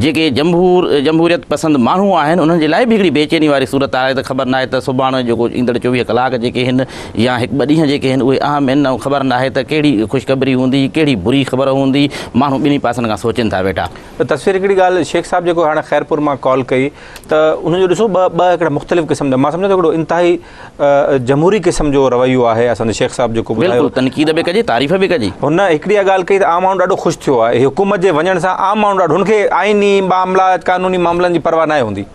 جيڪي جمهور جمهوريت پسند ماڻهو آهن انهن جي لاء به هڪڙي بيچيني واري صورتحال آهي ته خبر ناهي ته سڀاڻي جيڪو ايندڙ 24 ڪلاڪ جيڪي هن يا هڪ ٻه ڏينهن جيڪي آهن اهي اهم آهن ۽ خبر ناهي ته ڪهڙي خوشخبري هوندي ڪهڙي بري خبر هوندي ماڻهو ٻنهي پاسن کان سوچين ٿا ويٺا. ته تصوير هڪڙي ڳالهه شيخ صاحب جيڪو هاڻي خيرپور مان ڪال ڪئي ته ان جو ڏسو ٻه ٻه هڪڙا مختلف قسم جا مان سمجهان ٿو هڪڙو انتهائي جمهوري قسم جو رويو آهي اسان جي شيخ صاحب جيڪو ٻڌايو. بلڪل تنقيد به ڪجي تعريف به ڪجي. هن هڪڙي اها ڳالهه ڪئي ته عام ماڻهو ڏاڍو خوش ٿيو آهي حڪومت جي وڃڻ سان عام ماڻهو ڏاڍو هن کي آئيني معاملا قانوني معاملن جي پرواهه ناهي هوندي.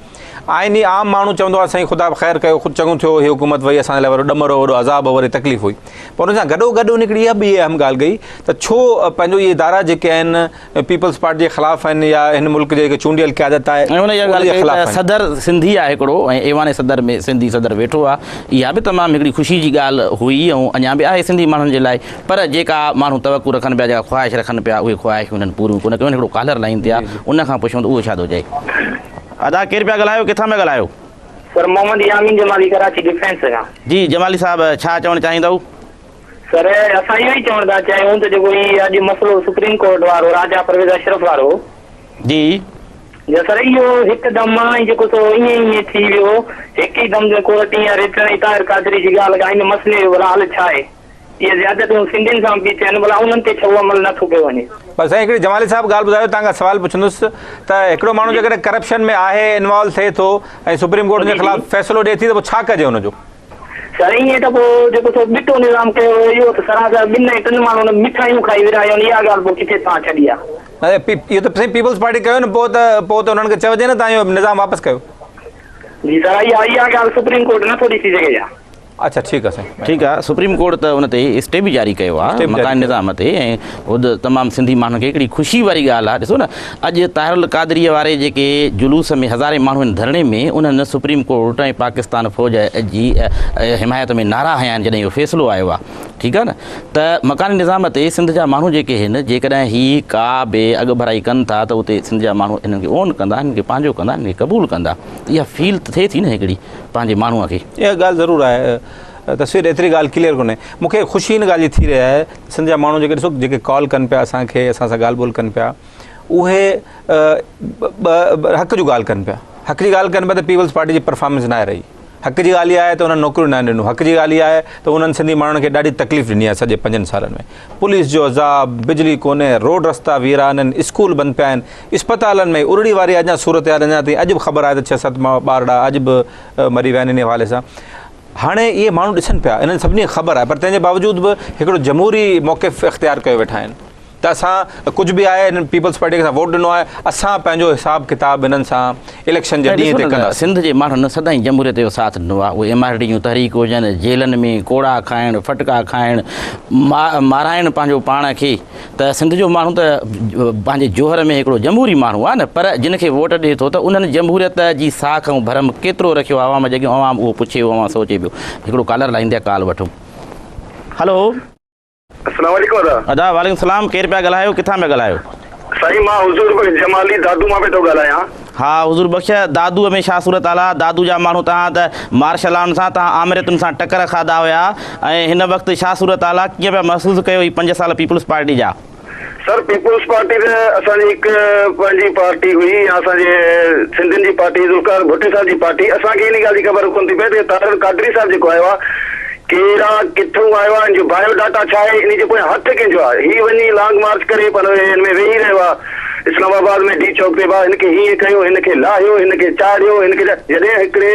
آئيني عام ماڻهو چوندو آهي سائين خدا خير ڪيو خود چڱو ٿيو هي حڪومت وئي اسان جي لاء وڏو ڏمر هو وڏو عذاب هو وڏي تڪليف هئي پر ان سان گڏو گڏ ان هڪڙي اها به اهم ڳالهه ڪئي ته ڇو پنهنجو اهي ادارا جيڪي آهن پيپلز پارٽي جي خلاف آهن يا هن ملڪ جي جيڪي چونڊيل قيادت آهي ۽ ان اها ڳالهه ڪئي ته صدر سنڌي آهي هڪڙو ۽ ايوان صدر ۾ سنڌي صدر ويٺو آهي اها به تمام هڪڙي خوشي جي ڳالهه هئي ۽ اڃا به آهي سنڌي ماڻهن جي لاء پر جيڪا ماڻهو توقع رکن پيا جيڪا خواهش رکن پيا اهي خواهشون هنن پوريون ڪونه ڪيون آهن هڪڙو ڪالر لائين تي آهي ان کان پڇون ته اهو ڇا ٿو چئي. ادا ڪير پيا ڳالهايو ڪٿان پيا ڳالهايو. سر محمد يامين جمالي ڪراچي ڊفينس کان. جي جمالي صاحب ڇا چوڻ چاهيندؤ. سر اسان اهو ئي چوڻ ٿا چاهيون ته جيڪو هي اڄ مسئلو سپريم ڪورٽ وارو راجا پرويز اشرف وارو جي. جي سر اهو هڪ دم ۽ جيڪو سو ائين ائين ٿي ويو هڪ ئي دم جيڪو ٽين ريٽن ۽ طاهر قادري جي ڳالهه کان ان مسئلي جو ڀلا حل ڇا آهي اهي زيادتيون سنڌين سان به ٿين ڀلا انهن تي ڇو عمل نه ٿو ڪيو وڃي. بس سائين هڪڙي جمالي صاحب ڳالهه ٻڌايو توهان کان سوال پڇندس ته هڪڙو ماڻهو جيڪڏهن ڪرپشن ۾ آهي انوالو ٿئي ٿو ۽ سپريم ڪورٽ ان جي خلاف فيصلو ڏئي ٿي ته پوء ڇا ڪجي ان جو؟ سر ائين ته پوء جيڪو سو ٻٽو نظام ڪيو ويو اهو ته سراسر ٻن ۽ ٽن ماڻهن مٺايون کائي ورهايو آهن اها ڳالهه پوء ڪٿي توهان ڇڏي آ. نه اهو ته سائين پيپلز پارٽي ڪيو نه پوء ته پوء ته انهن کي چئجي نه توهان اهو نظام واپس ڪيو. جي سر اها اها ڳالهه سپريم ڪورٽ نه ٿو ڏسي سگهي ڇا؟ اڇا ٺيڪ آ سائين. ٺيڪ آ سپريم ڪورٽ ته ان تي اسٽي به جاري ڪيو آ مڪاني نظام تي ۽ خود تمام سنڌي ماڻهن کي هڪڙي خوشي واري ڳالهه آ ڏسو نه اڄ طاهر القادري واري جيڪي جلوس ۾ هزارين ماڻهو آهن ڌرڻي ۾ انهن سپريم ڪورٽ ۽ پاڪستان فوج جي حمايت ۾ نعرا هنيا آهن جڏهن اهو فيصلو آيو آ ٺيڪ آ نه ته مڪاني نظام تي سنڌ جا ماڻهو جيڪي آهن جيڪڏهن هي ڪا به اڳڀرائي ڪن ٿا ته اتي سنڌ جا ماڻهو انهن کي اون ڪندا انهن کي پنهنجو ڪندا انهن کي قبول ڪندا اها فيل ته ٿئي ٿي نه هڪڙي پنهنجي ماڻهوء کي. اها ڳالهه ضرور آهي تصوير ايتري ڳالهه ڪليئر ڪونهي مون کي خوشي ان ڳالهه جي ٿي رهي آهي سنڌ جا ماڻهو جيڪي ڏسو جيڪي ڪال ڪن پيا اسان کي اسان سان ڳالهه ٻولهه ڪن پيا اهي حق جون ڳالهه ڪن پيا حق جي ڳالهه ڪن پيا ته پيپلز پارٽي جي پرفارمنس ناهي رهي حق جي ڳالهه اها آهي ته انهن نوڪريون ناهن ڏنيون حق جي ڳالهه اها آهي ته انهن سنڌي ماڻهن کي ڏاڍي تڪليف ڏني آهي سڄي پنجن سالن ۾ پوليس جو عذاب، بجلي ڪونهي، روڊ رستا ويران آهن، اسڪول بند پيا آهن، اسپتالن ۾ ارڙي واري اڃا صورتحال اڃا تائين اڄ به خبر آهي ته ڇهه ست ٻارڙا اڄ به مري ويا آهن انهي حوالي سان هاڻي اهي ماڻهو ڏسن پيا انهن سڀني کي خبر آهي پر تنهن جي باوجود به هڪڙو جمهوري موقف اختيار ڪيو ويٺا آهن ته اسان ڪجهه به آهي هنن پيپلز پارٽي کي اسان ووٽ ڏنو آهي اسان پنهنجو حساب ڪتاب هنن سان اليڪشن جي ڏينهن تي ڪنداسين. سنڌ جي ماڻهن سدائين جمهوريت جو ساٿ ڏنو آهي اهي ايم آر ڊي جون تحريڪ هجن جيلن ۾ ڪوڙا کائڻ ڦٽڪا کائڻ مارائڻ پنهنجو پاڻ کي ته سنڌ جو ماڻهو ته پنهنجي جوهر ۾ هڪڙو جمهوري ماڻهو آهي نه پر جن کي ووٽ ڏئي ٿو ته انهن جمهوريت جي ساک ۽ ڀرم ڪيترو رکيو آهي عوام جي اڳيان عوام اهو پڇي اهو عوام سوچي پيو هڪڙو ڪالر لائين تي ڪال وٺون هلو. السلام عليڪم ادا. ادا وعليڪم السلام ڪير پيا ڳالهايو ڪٿان پيا ڳالهايو. سائين مان حضور بخش جمالي دادو مان پيو ٿو ڳالهايان. ها حضور بخش دادو ۾ ڇا صورت حال آ دادو جا ماڻهو توهان ته مارشلائن سان توهان آمريتن سان ٽڪر کاڌا هيا ۽ هن وقت ڇا صورت حال آ ڪيئن پيا محسوس ڪيو هي پنج سال پيپلز پارٽي جا. سر پيپلز پارٽي ته اسان جي هڪ پنهنجي پارٽي هئي يا اسان جي سنڌين جي پارٽي ذوالفقار ڀٽي صاحب جي پارٽي اسان کي ان ڳالهه جي خبر ڪونه ٿي پئي ته طاهر القادري صاحب جيڪو آيو آهي ڪير آ ڪٿون آيو آهي ان جو بايو ڊاٽا ڇا آهي ان جي پويان هٿ ڪنهن جو آهي هي وڃي لانگ مارچ ڪري پر ان ۾ ويهي رهيو آهي اسلام آباد ۾ ڊي چوڪ تي ڀاء هن کي هيئن ڪيو هن کي لاهيو هن کي چاڙهيو هن کي جڏهن هڪڙي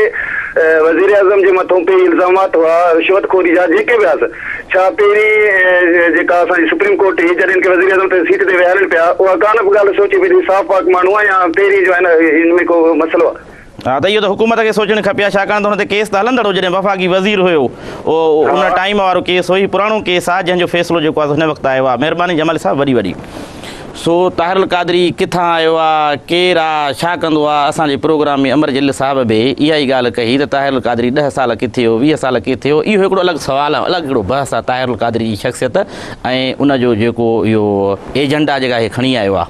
وزيراعظم جي مٿون پئي الزامات هئا رشوت خوري جا جيڪي به هئا ڇا پهرين جيڪا اسان جي سپريم ڪورٽ هئي جڏهن هن کي وزيراعظم تي سيٽ تي ويهارين پيا اها ڪا نه به ڳالهه سوچي پئي ته هي صاف پاڪ ماڻهو آهي يا پهرين جو آهي نه هن ۾ ڪو مسئلو آهي. ها ته اهو ته حڪومت کي سوچڻ کپي ها ڇاڪاڻ ته هن تي ڪيس ته هلندڙ هو جڏهن وفاقي وزير هيو اهو ان ٽائيم وارو ڪيس هو هي پراڻو ڪيس آهي جنهن جو فيصلو جيڪو آهي هن وقت آيو آهي مهرباني جمالي صاحب وڏي وڏي. سو طاهر القادري ڪٿان آيو آ، ڪير آ، ڇا ڪندو آ، اسان جي پروگرام ۾ امر جليل صاحب به اها ئي ڳالهه ڪئي ته طاهر القادري ڏهه سال ڪٿي هو، 20 سال ڪٿي هو، اهو هڪڙو الڳ سوال آ، الڳ هڪڙو بحث آ طاهر القادري جي شخصيت ۽ ان جو جيڪو اهو ايجنڊا جيڪا هي کڻي آيو آ.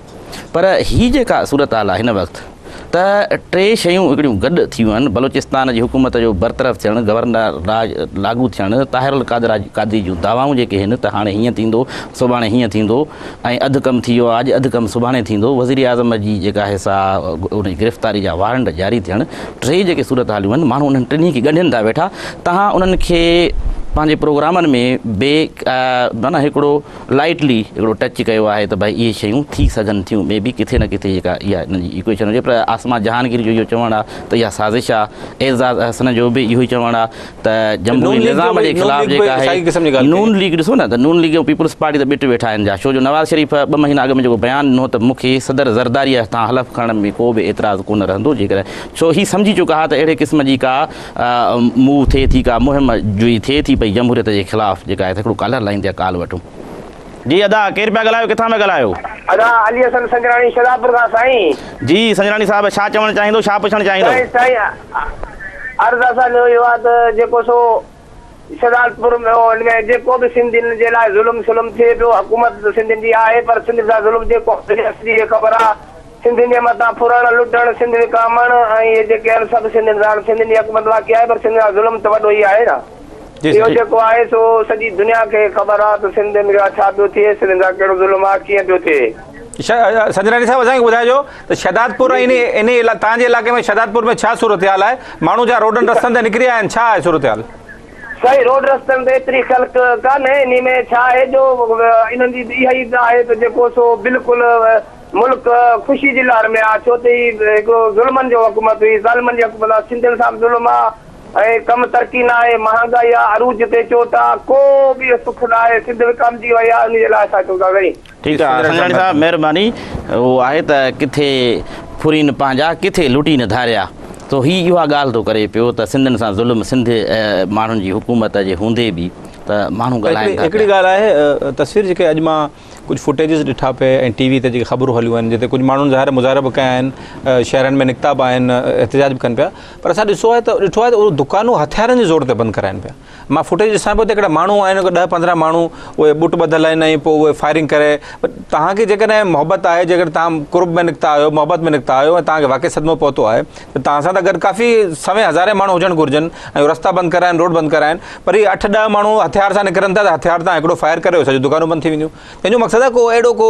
پر هي جيڪا صورتحال آ هن وقت ته ٽي شيون هڪڙيون گڏ ٿيون آهن، بلوچستان جي حڪومت جو برطرف ٿيڻ، گورنر راڄ لاڳو ٿيڻ، طاهر القادري جون دعوائون جيڪي هن ته هاڻي هيئن ٿيندو، سڀاڻي هيئن ٿيندو ۽ اڌ ڪم ٿي ويو آهي، اڄ اڌ ڪم سڀاڻي ٿيندو، وزيراعظم جي جيڪا آهي سا ان جي گرفتاري جا وارنٽ جاري ٿيڻ، ٽي جيڪي صورتحاليون آهن، ماڻهو انهن ٽنهي کي ڳنڍين ٿا ويٺا، توهان انهن کي پنهنجي پروگرامن ۾ بي معنيٰ هڪڙو لائيٽلي هڪڙو ٽچ ڪيو آهي ته ڀائي اهي شيون ٿي سگهن ٿيون مي بي ڪٿي نه ڪٿي جيڪا اها انهن جي ايڪويشن هجي پر عاصمه جهانگير جو اهو چوڻ آهي ته اها سازش آهي اعزاز احسن جو به اهو ئي چوڻ آهي ته جمهوري نظام جي خلاف جيڪا آهي نون ليگ ڏسو نه ته نون ليگ ۽ پيپلز پارٽي ته ٻٽ ويٺا آهن جا ڇو جو نواز شريف ٻه مهينا اڳ ۾ جيڪو بيان ڏنو ته مون کي صدر زرداري هٿان حلف کڻڻ ۾ ڪو به اعتراض ڪونه رهندو جيڪڏهن ڇو هي سمجهي چڪا ها ته اهڙي قسم جي ڪا موو ٿئي ٿي ڪا مهم جوئي ٿئي ٿي پئي جمهوريت جي خلاف جيڪا آهي ته هڪڙو ڪالر لائين تي ڪال وٺون. جي ادا ڪير پيا ڳالهايو ڪٿان پيا ڳالهايو. ادا علي حسن سنجراڻي شهدادپور کان سائين. جي سنجراڻي صاحب ڇا چوڻ چاهيندو ڇا پڇڻ چاهيندو. سائين سائين عرض اسان جو اهو آهي ته جيڪو سو شهدادپور ۾ ان ۾ جيڪو به سنڌين جي لاء ظلم سلم ٿئي پيو حڪومت ته سنڌين جي آهي پر سنڌين سان ظلم جيڪو دنيا سڄي کي خبر آهي سنڌين جي مٿان ڦرڻ لٽڻ سنڌ وڪامڻ ۽ اهي جيڪي آهن سڀ سنڌين سان سنڌين جي حڪومت واقعي آهي پر سنڌين سان ظلم ته وڏو ئي آهي نه اهو جيڪو آهي سو سڄي دنيا کي خبر آهي ته سنڌين سان ڇا پيو ٿئي سنڌين سان ڪهڙو ظلم آهي ڪيئن پيو ٿئي. سنجراڻي صاحب اسان کي ٻڌائجو ته شهدادپور ۽ انهي توهان جي علائقي ۾ شهدادپور ۾ ڇا صورتحال آهي ماڻهو ڇا روڊن رستن تي نڪري آيا آهن ڇا آهي صورتحال. سائين روڊ رستن تي ايتري خلق ڪانهي انهي ۾ ڇا آهي جو انهن جي اها ئي آهي ته جيڪو سو بلڪل ملڪ خوشي جي لهر ۾ آهي ڇو ته هي هڪڙو ظلمن جو حڪومت هئي ظالمن جي حڪومت آهي سنڌين سان به ظلم آهي ۽ ڪم ترقي نه آهي مهانگائي آهي عروج تي چوٽ آهي ڪو به سک نه آهي سنڌ وڪامجي وئي آهي انهي جي لاء اسان چئون ٿا سائين. ٺيڪ آ سنجراڻي صاحب مهرباني اهو آهي ته ڪٿي ڦرين پنهنجا ڪٿي لٽين ڌاريا تو هي اها ڳالهه ٿو ڪري پيو ته سنڌين سان ظلم سنڌ ماڻهن جي حڪومت جي هوندي به ته ماڻهو ڳالهائن ٿا هڪڙي ڳالهه آهي تصوير جيڪي اڄ مان ڪجهه فوٽيجز ڏٺا پئي ۽ ٽي وي تي جيڪي خبرون هليون آهن جتي ڪجهه ماڻهن ظاهر مظاهرا به ڪيا آهن شهرن ۾ نڪتا به آهن احتجاج به ڪن پيا پر اسان ڏسو آهي ته ڏٺو آهي ته اهي دڪانون هٿيارن جي زور تي بند ڪرائن پيا مان فوٽيج ڏسان پيو ته هڪڙا ماڻهو آهن ڏهه 15 ماڻهو اهي بوٽ ٻڌل آهن ۽ پوء اهي فائرنگ ڪري توهان کي جيڪڏهن محبت آهي جيڪڏهن توهان قرب ۾ نڪتا آهيو محبت ۾ نڪتا آهيو ۽ توهان کي واقعي صدمو پهتو آهي ته توهان سان ته گڏ ڪافي سوين هزارين ماڻهو هجڻ گهرجن ۽ رستا بند ڪرائن روڊ بند ڪرائن پر هي اٺ ڏهه ماڻهو هٿيار سان نڪرن ٿا ته هٿيار تان هڪڙو فائر ڪري سڄو دڪانون بند ٿي وينديون تنهن جو مقصد آهي ڪو اهڙو ڪو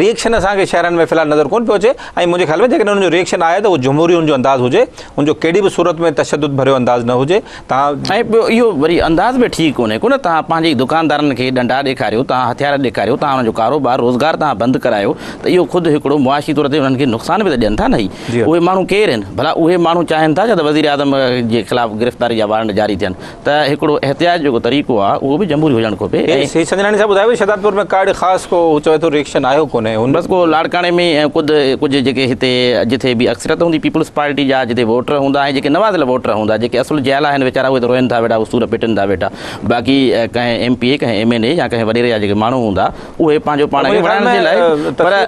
ري ايڪشن اسان کي شهرن ۾ في الحال نظر ڪونه پيو اچي ۽ منهنجي خيال ۾ جيڪڏهن ان جو ري ايڪشن آهي ته اهو جمهوري ان جو انداز هجي ان جو ڪهڙي به صورت ۾ تشدد ڀريو انداز نه هجي تان ۽ ٻيو اهو وري انداز به ٺيڪ ڪونهي ڪو نه توهان پنهنجي ئي دڪاندارن کي ڏنڊا ڏيکاريو توهان هٿيار ڏيکاريو توهان انهن جو ڪاروبار روزگار توهان بند ڪرايو ته اهو خود هڪڙو معاشي طور تي انهن کي نقصان به ته ڏين ٿا نه هي اهي ماڻهو ڪير آهن ڀلا اهي ماڻهو چاهين ٿا ڇا ته وزيراعظم جي خلاف گرفتاري جا وارنٽ جاري ٿين ته هڪڙو احتياط جيڪو طريقو آ اهو به جمهوري هجڻ کپي ۽ هي سنجراڻي صاحب ٻڌايو شهدادپور ۾ ڪا اهڙي خاص ڪو هو چوي ٿو ريڪشن آيو ڪونهي هن بس ڪو لاڙڪاڻي ۾ ۽ ڪد ڪجهه جيڪي هتي جٿي به اڪثريت هوندي پيپلز پارٽي جا جتي ووٽر هوندا ۽ جيڪي نوازيل ووٽر هوندا جيڪي اصل جيالا آهن ويچارا اهي ته روئن ٿا ويٺا اهي سور پٽن ٿا ويٺا باقي ڪنهن ايم پي اي ڪنهن ايم اين اي يا ڪنهن وڏيري جا جيڪي ماڻهو هوندا اهي پنهنجو پاڻ کي وڙهائڻ جي لاء پر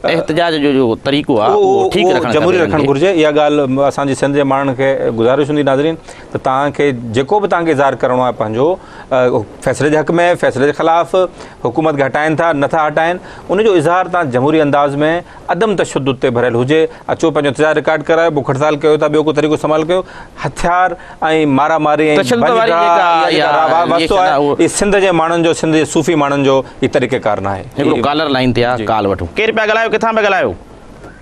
احتجاج جو جو طريقو آ اهو ٺيڪ رکڻ جمهوري رکڻ گهرجي اها ڳالهه اسان جي سنڌ جي ماڻهن کي گذارش هوندي ناظرين ته توهان کي جيڪو به توهان کي اظهار ڪرڻو آهي پنهنجو فيصلي جي حق ۾ فيصلي جي خلاف حڪومت کي هٽائن ٿا نٿا هٽائن ان جو اظهار توهان جمهوري انداز ۾ عدم تشدد تي ڀريل هجي اچو پنهنجو احتجاج رڪارڊ ڪرايو بک هڙتال ڪيو ٿا ٻيو ڪو طريقو استعمال ڪيو هٿيار ۽ مارا ماري ۽ تشدد واري جيڪا واسطو آهي هي سنڌ جي ماڻهن جو سنڌ جي صوفي ماڻهن جو هي طريقه ڪار ناهي. هڪڙو ڪالر لائين تي آ ڪال وٺون. ڪير پيا ڳالهايو ڪٿان پيا ڳالهايو.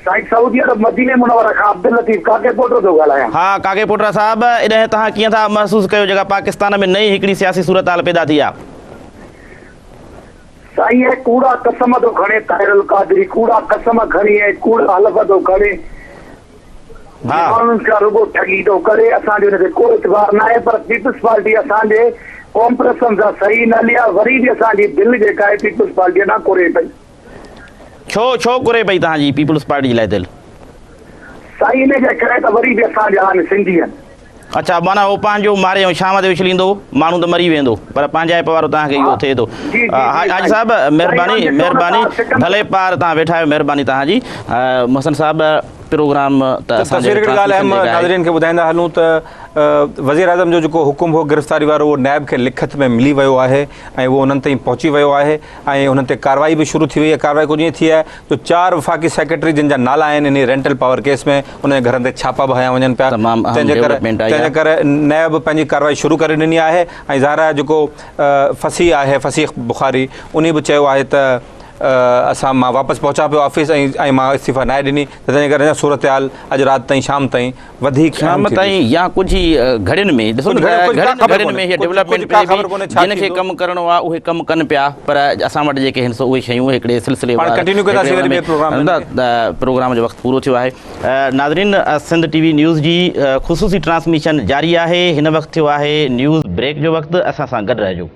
سائين سعودي عرب مديني منوره کان عبداللطيف ڪاڪي پوٽو ٿو ڳالهايان. ها ڪاڪي پوٽا صاحب اڏهن توهان ڪيئن ٿا محسوس ڪيو جيڪا پاڪستان ۾ نئين هڪڙي سياسي صورتحال پيدا ٿي آ. سائين اهي ڪوڙا قسم ٿو کڻي طاهر القادري ڪوڙا قسم کڻي ۽ ڪوڙا حلف ٿو کڻي ماڻهن کان رڳو ٺڳي ٿو ڪري اسان جو ان تي ڪو اعتبار ناهي پر پيپلز پارٽي اسان جي قومپرستن سان صحيح نه هلي آهي وري به اسان جي دل جيڪا آهي پيپلز پارٽي ڏانهن ڪري پئي. ڇو ڇو ڪري پئي توهان جي پيپلز پارٽي جي لاء دل؟ سائين ان جي ڪري ته وري به اسان جا آهن سنڌي آهن. اڇا معنيٰ هو پنهنجو ماري ۽ شام تي اڇليندو ماڻهو ته مري ويندو پر پنهنجائپ وارو توهان کي اهو ٿئي ٿو. حاجي صاحب مهرباني مهرباني ڀلي پار توهان ويٺا آهيو مهرباني توهان جي محسن صاحب پروگرام ته اسان تصوير هڪڙي ڳالهه اهم ناظرين کي ٻڌائيندا هلون ته وزير اعظم جو جيڪو حڪم هو گرفتاري وارو اهو نيب کي لکت ۾ ملي ويو آهي ۽ اهو انهن تائين پهچي ويو آهي ۽ انهن تي ڪارروائي به شروع ٿي وئي آهي ڪارروائي ڪجهه ائين ٿي آهي جو چار وفاقي سيڪريٽري جن جا نالا آهن انهي رينٽل پاور ڪيس ۾ انهن جي گهرن تي ڇاپا به هنيا وڃن پيا تمام اهم تنهن جي ڪري ڊولپمينٽ آئي تنهن جي آهي. ڪري نيب پنهنجي ڪارروائي شروع ڪري ڏني آهي ۽ ظاهر آهي جيڪو فصيح آهي فصيح بخاري انهي به چيو آهي ته اسان مان واپس پهچان پيو آفيس ۽ ۽ مان استعيفا ناهي ڏني ته تنهن ڪري اڃا صورتحال اڄ رات تائين شام تائين وڌيڪ اهم شام ٿي تائين يا ڪجهه ئي گهڙين ۾ ڏسو نه ڪجهه گهڙين گهڙين گهڙين ۾ هي ڊولپمينٽ ڪا پئي خبر ڪونهي ڇا جن کي ٿيندو. ڪم ڪرڻو آهي اهي ڪم ڪن پيا پر اسان وٽ جيڪي آهن سو اهي شيون هڪڙي سلسلي پاڻ ڪنٽينيو ڪنداسين وري ٻئي پروگرام ۾ پروگرام جو وقت پورو ٿيو آهي ناظرين سنڌ ٽي وي نيوز جي خصوصي ٽرانسميشن جاري آهي هن وقت ٿيو آهي نيوز بريڪ جو وقت اسان سان گڏ رهجو.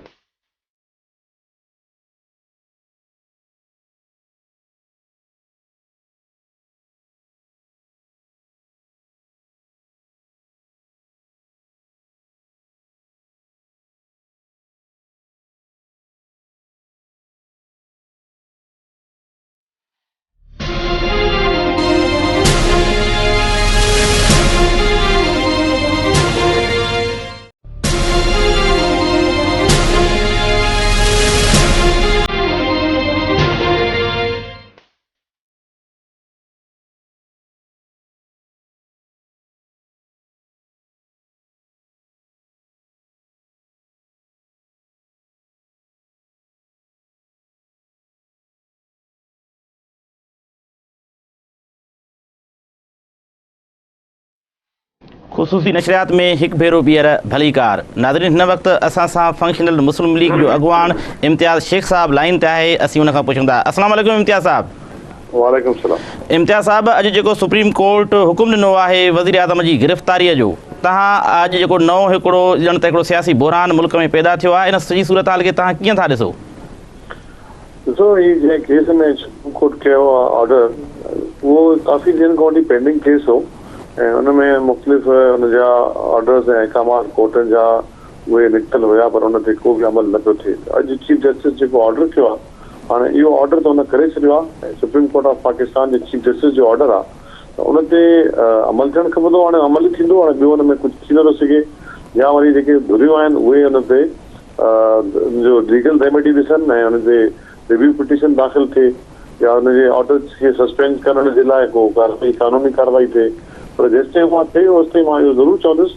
خصوصي نشريات ۾ هڪ ڀيرو ٻيهر ڀليڪار ناظرين هن وقت اسان سان فنڪشنل مسلم ليگ جو اڳواڻ امتياز شيخ صاحب لائين تي آهي اسين ان کان پڇون ٿا السلام عليڪم امتياز صاحب. وعليڪم السلام. امتياز صاحب اڄ جيڪو سپريم ڪورٽ حڪم ڏنو آهي وزير اعظم جي گرفتاري جو تهان اڄ جيڪو نئون هڪڙو ڄڻ ته هڪڙو سياسي بحران ملڪ ۾ پيدا ٿيو آهي ان سڄي صورتحال کي تهان ڪيئن ٿا ڏسو؟ ڏسو هي جنهن ڪيس ۾ سپريم ڪورٽ ڪيو آ آرڊر اهو ڪافي ڏينهن کان وٺي پينڊنگ ڪيس هو ۽ ان ۾ مختلف ان جا آرڊرز ۽ احڪامات ڪورٽن جا اهي نڪتل هيا پر ان تي ڪو به عمل نه پيو ٿئي ته اڄ چيف جسٽس جيڪو آرڊر ڪيو آ هاڻي اهو آرڊر ته هن ڪري ڇڏيو آ ۽ سپريم ڪورٽ آف پاڪستان جي چيف جسٽس جو آرڊر آ ته ان تي عمل ٿيڻ کپندو هاڻي عمل ئي ٿيندو هاڻي ٻيو ان ۾ ڪجهه ٿي نٿو سگهي يا وري جيڪي ڌريون آهن اهي ان تي ان جو ليگل ريميڊي ڏسن ۽ ان تي ريويو پٽيشن داخل ٿئي يا ان جي آرڊرز کي سسپينڊ ڪرڻ جي لاء ڪو ڪارروائي قانوني ڪارروائي ٿئي پر جيستائين اها ٿئي اوستائين مان اهو ضرور چوندس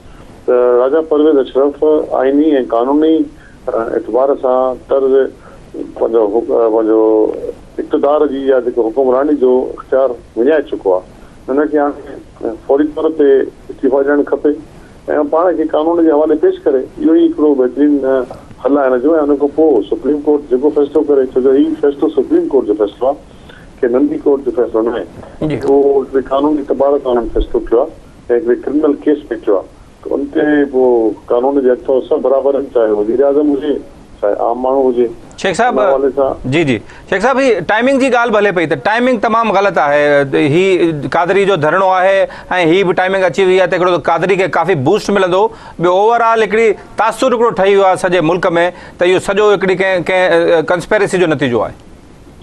ته راجا پرويز اشرف آئيني ۽ قانوني اعتبار سان طرز پنهنجو پنهنجو اقتدار جي يا جيڪو حڪمراني جو اختيار وڃائي چڪو آهي ان کي هاڻي فوري طور تي استعيفا ڏيڻ کپي ۽ پاڻ کي قانون جي حوالي پيش ڪري اهو ئي هڪڙو بهترين حل آهي ان جو ۽ ان کان پوء سپريم ڪورٽ جيڪو فيصلو ڪري ڇو جو هي فيصلو سپريم ڪورٽ جو فيصلو آهي ڪنهن ننڍي ڪورٽ جو فيصلو ناهي اهو هڪڙي قانوني اعتبار سان انهن فيصلو ڪيو آهي ۽ هڪڙي ڪرمنل ڪيس ۾ ڪيو آهي ته ان تي پوء قانون جي هٿ سڀ برابر آهن چاهي وزيراعظم هجي چاهي عام ماڻهو هجي شيخ صاحب ان حوالي سان جي جي شيخ صاحب هي ٽائمنگ جي ڳالهه به هلي پئي ته ٽائمنگ تمام غلط آهي هي قادري جو ڌرڻو آهي ۽ هي به ٽائمنگ اچي وئي آهي ته هڪڙو ته قادري کي ڪافي بوسٽ ملندو ٻيو اوور آل هڪڙي تاثر هڪڙو ٺهي ويو آهي سڄي ملڪ ۾ ته اهو سڄو هڪڙي ڪنهن ڪنهن ڪنسپيرسي جو نتيجو آهي.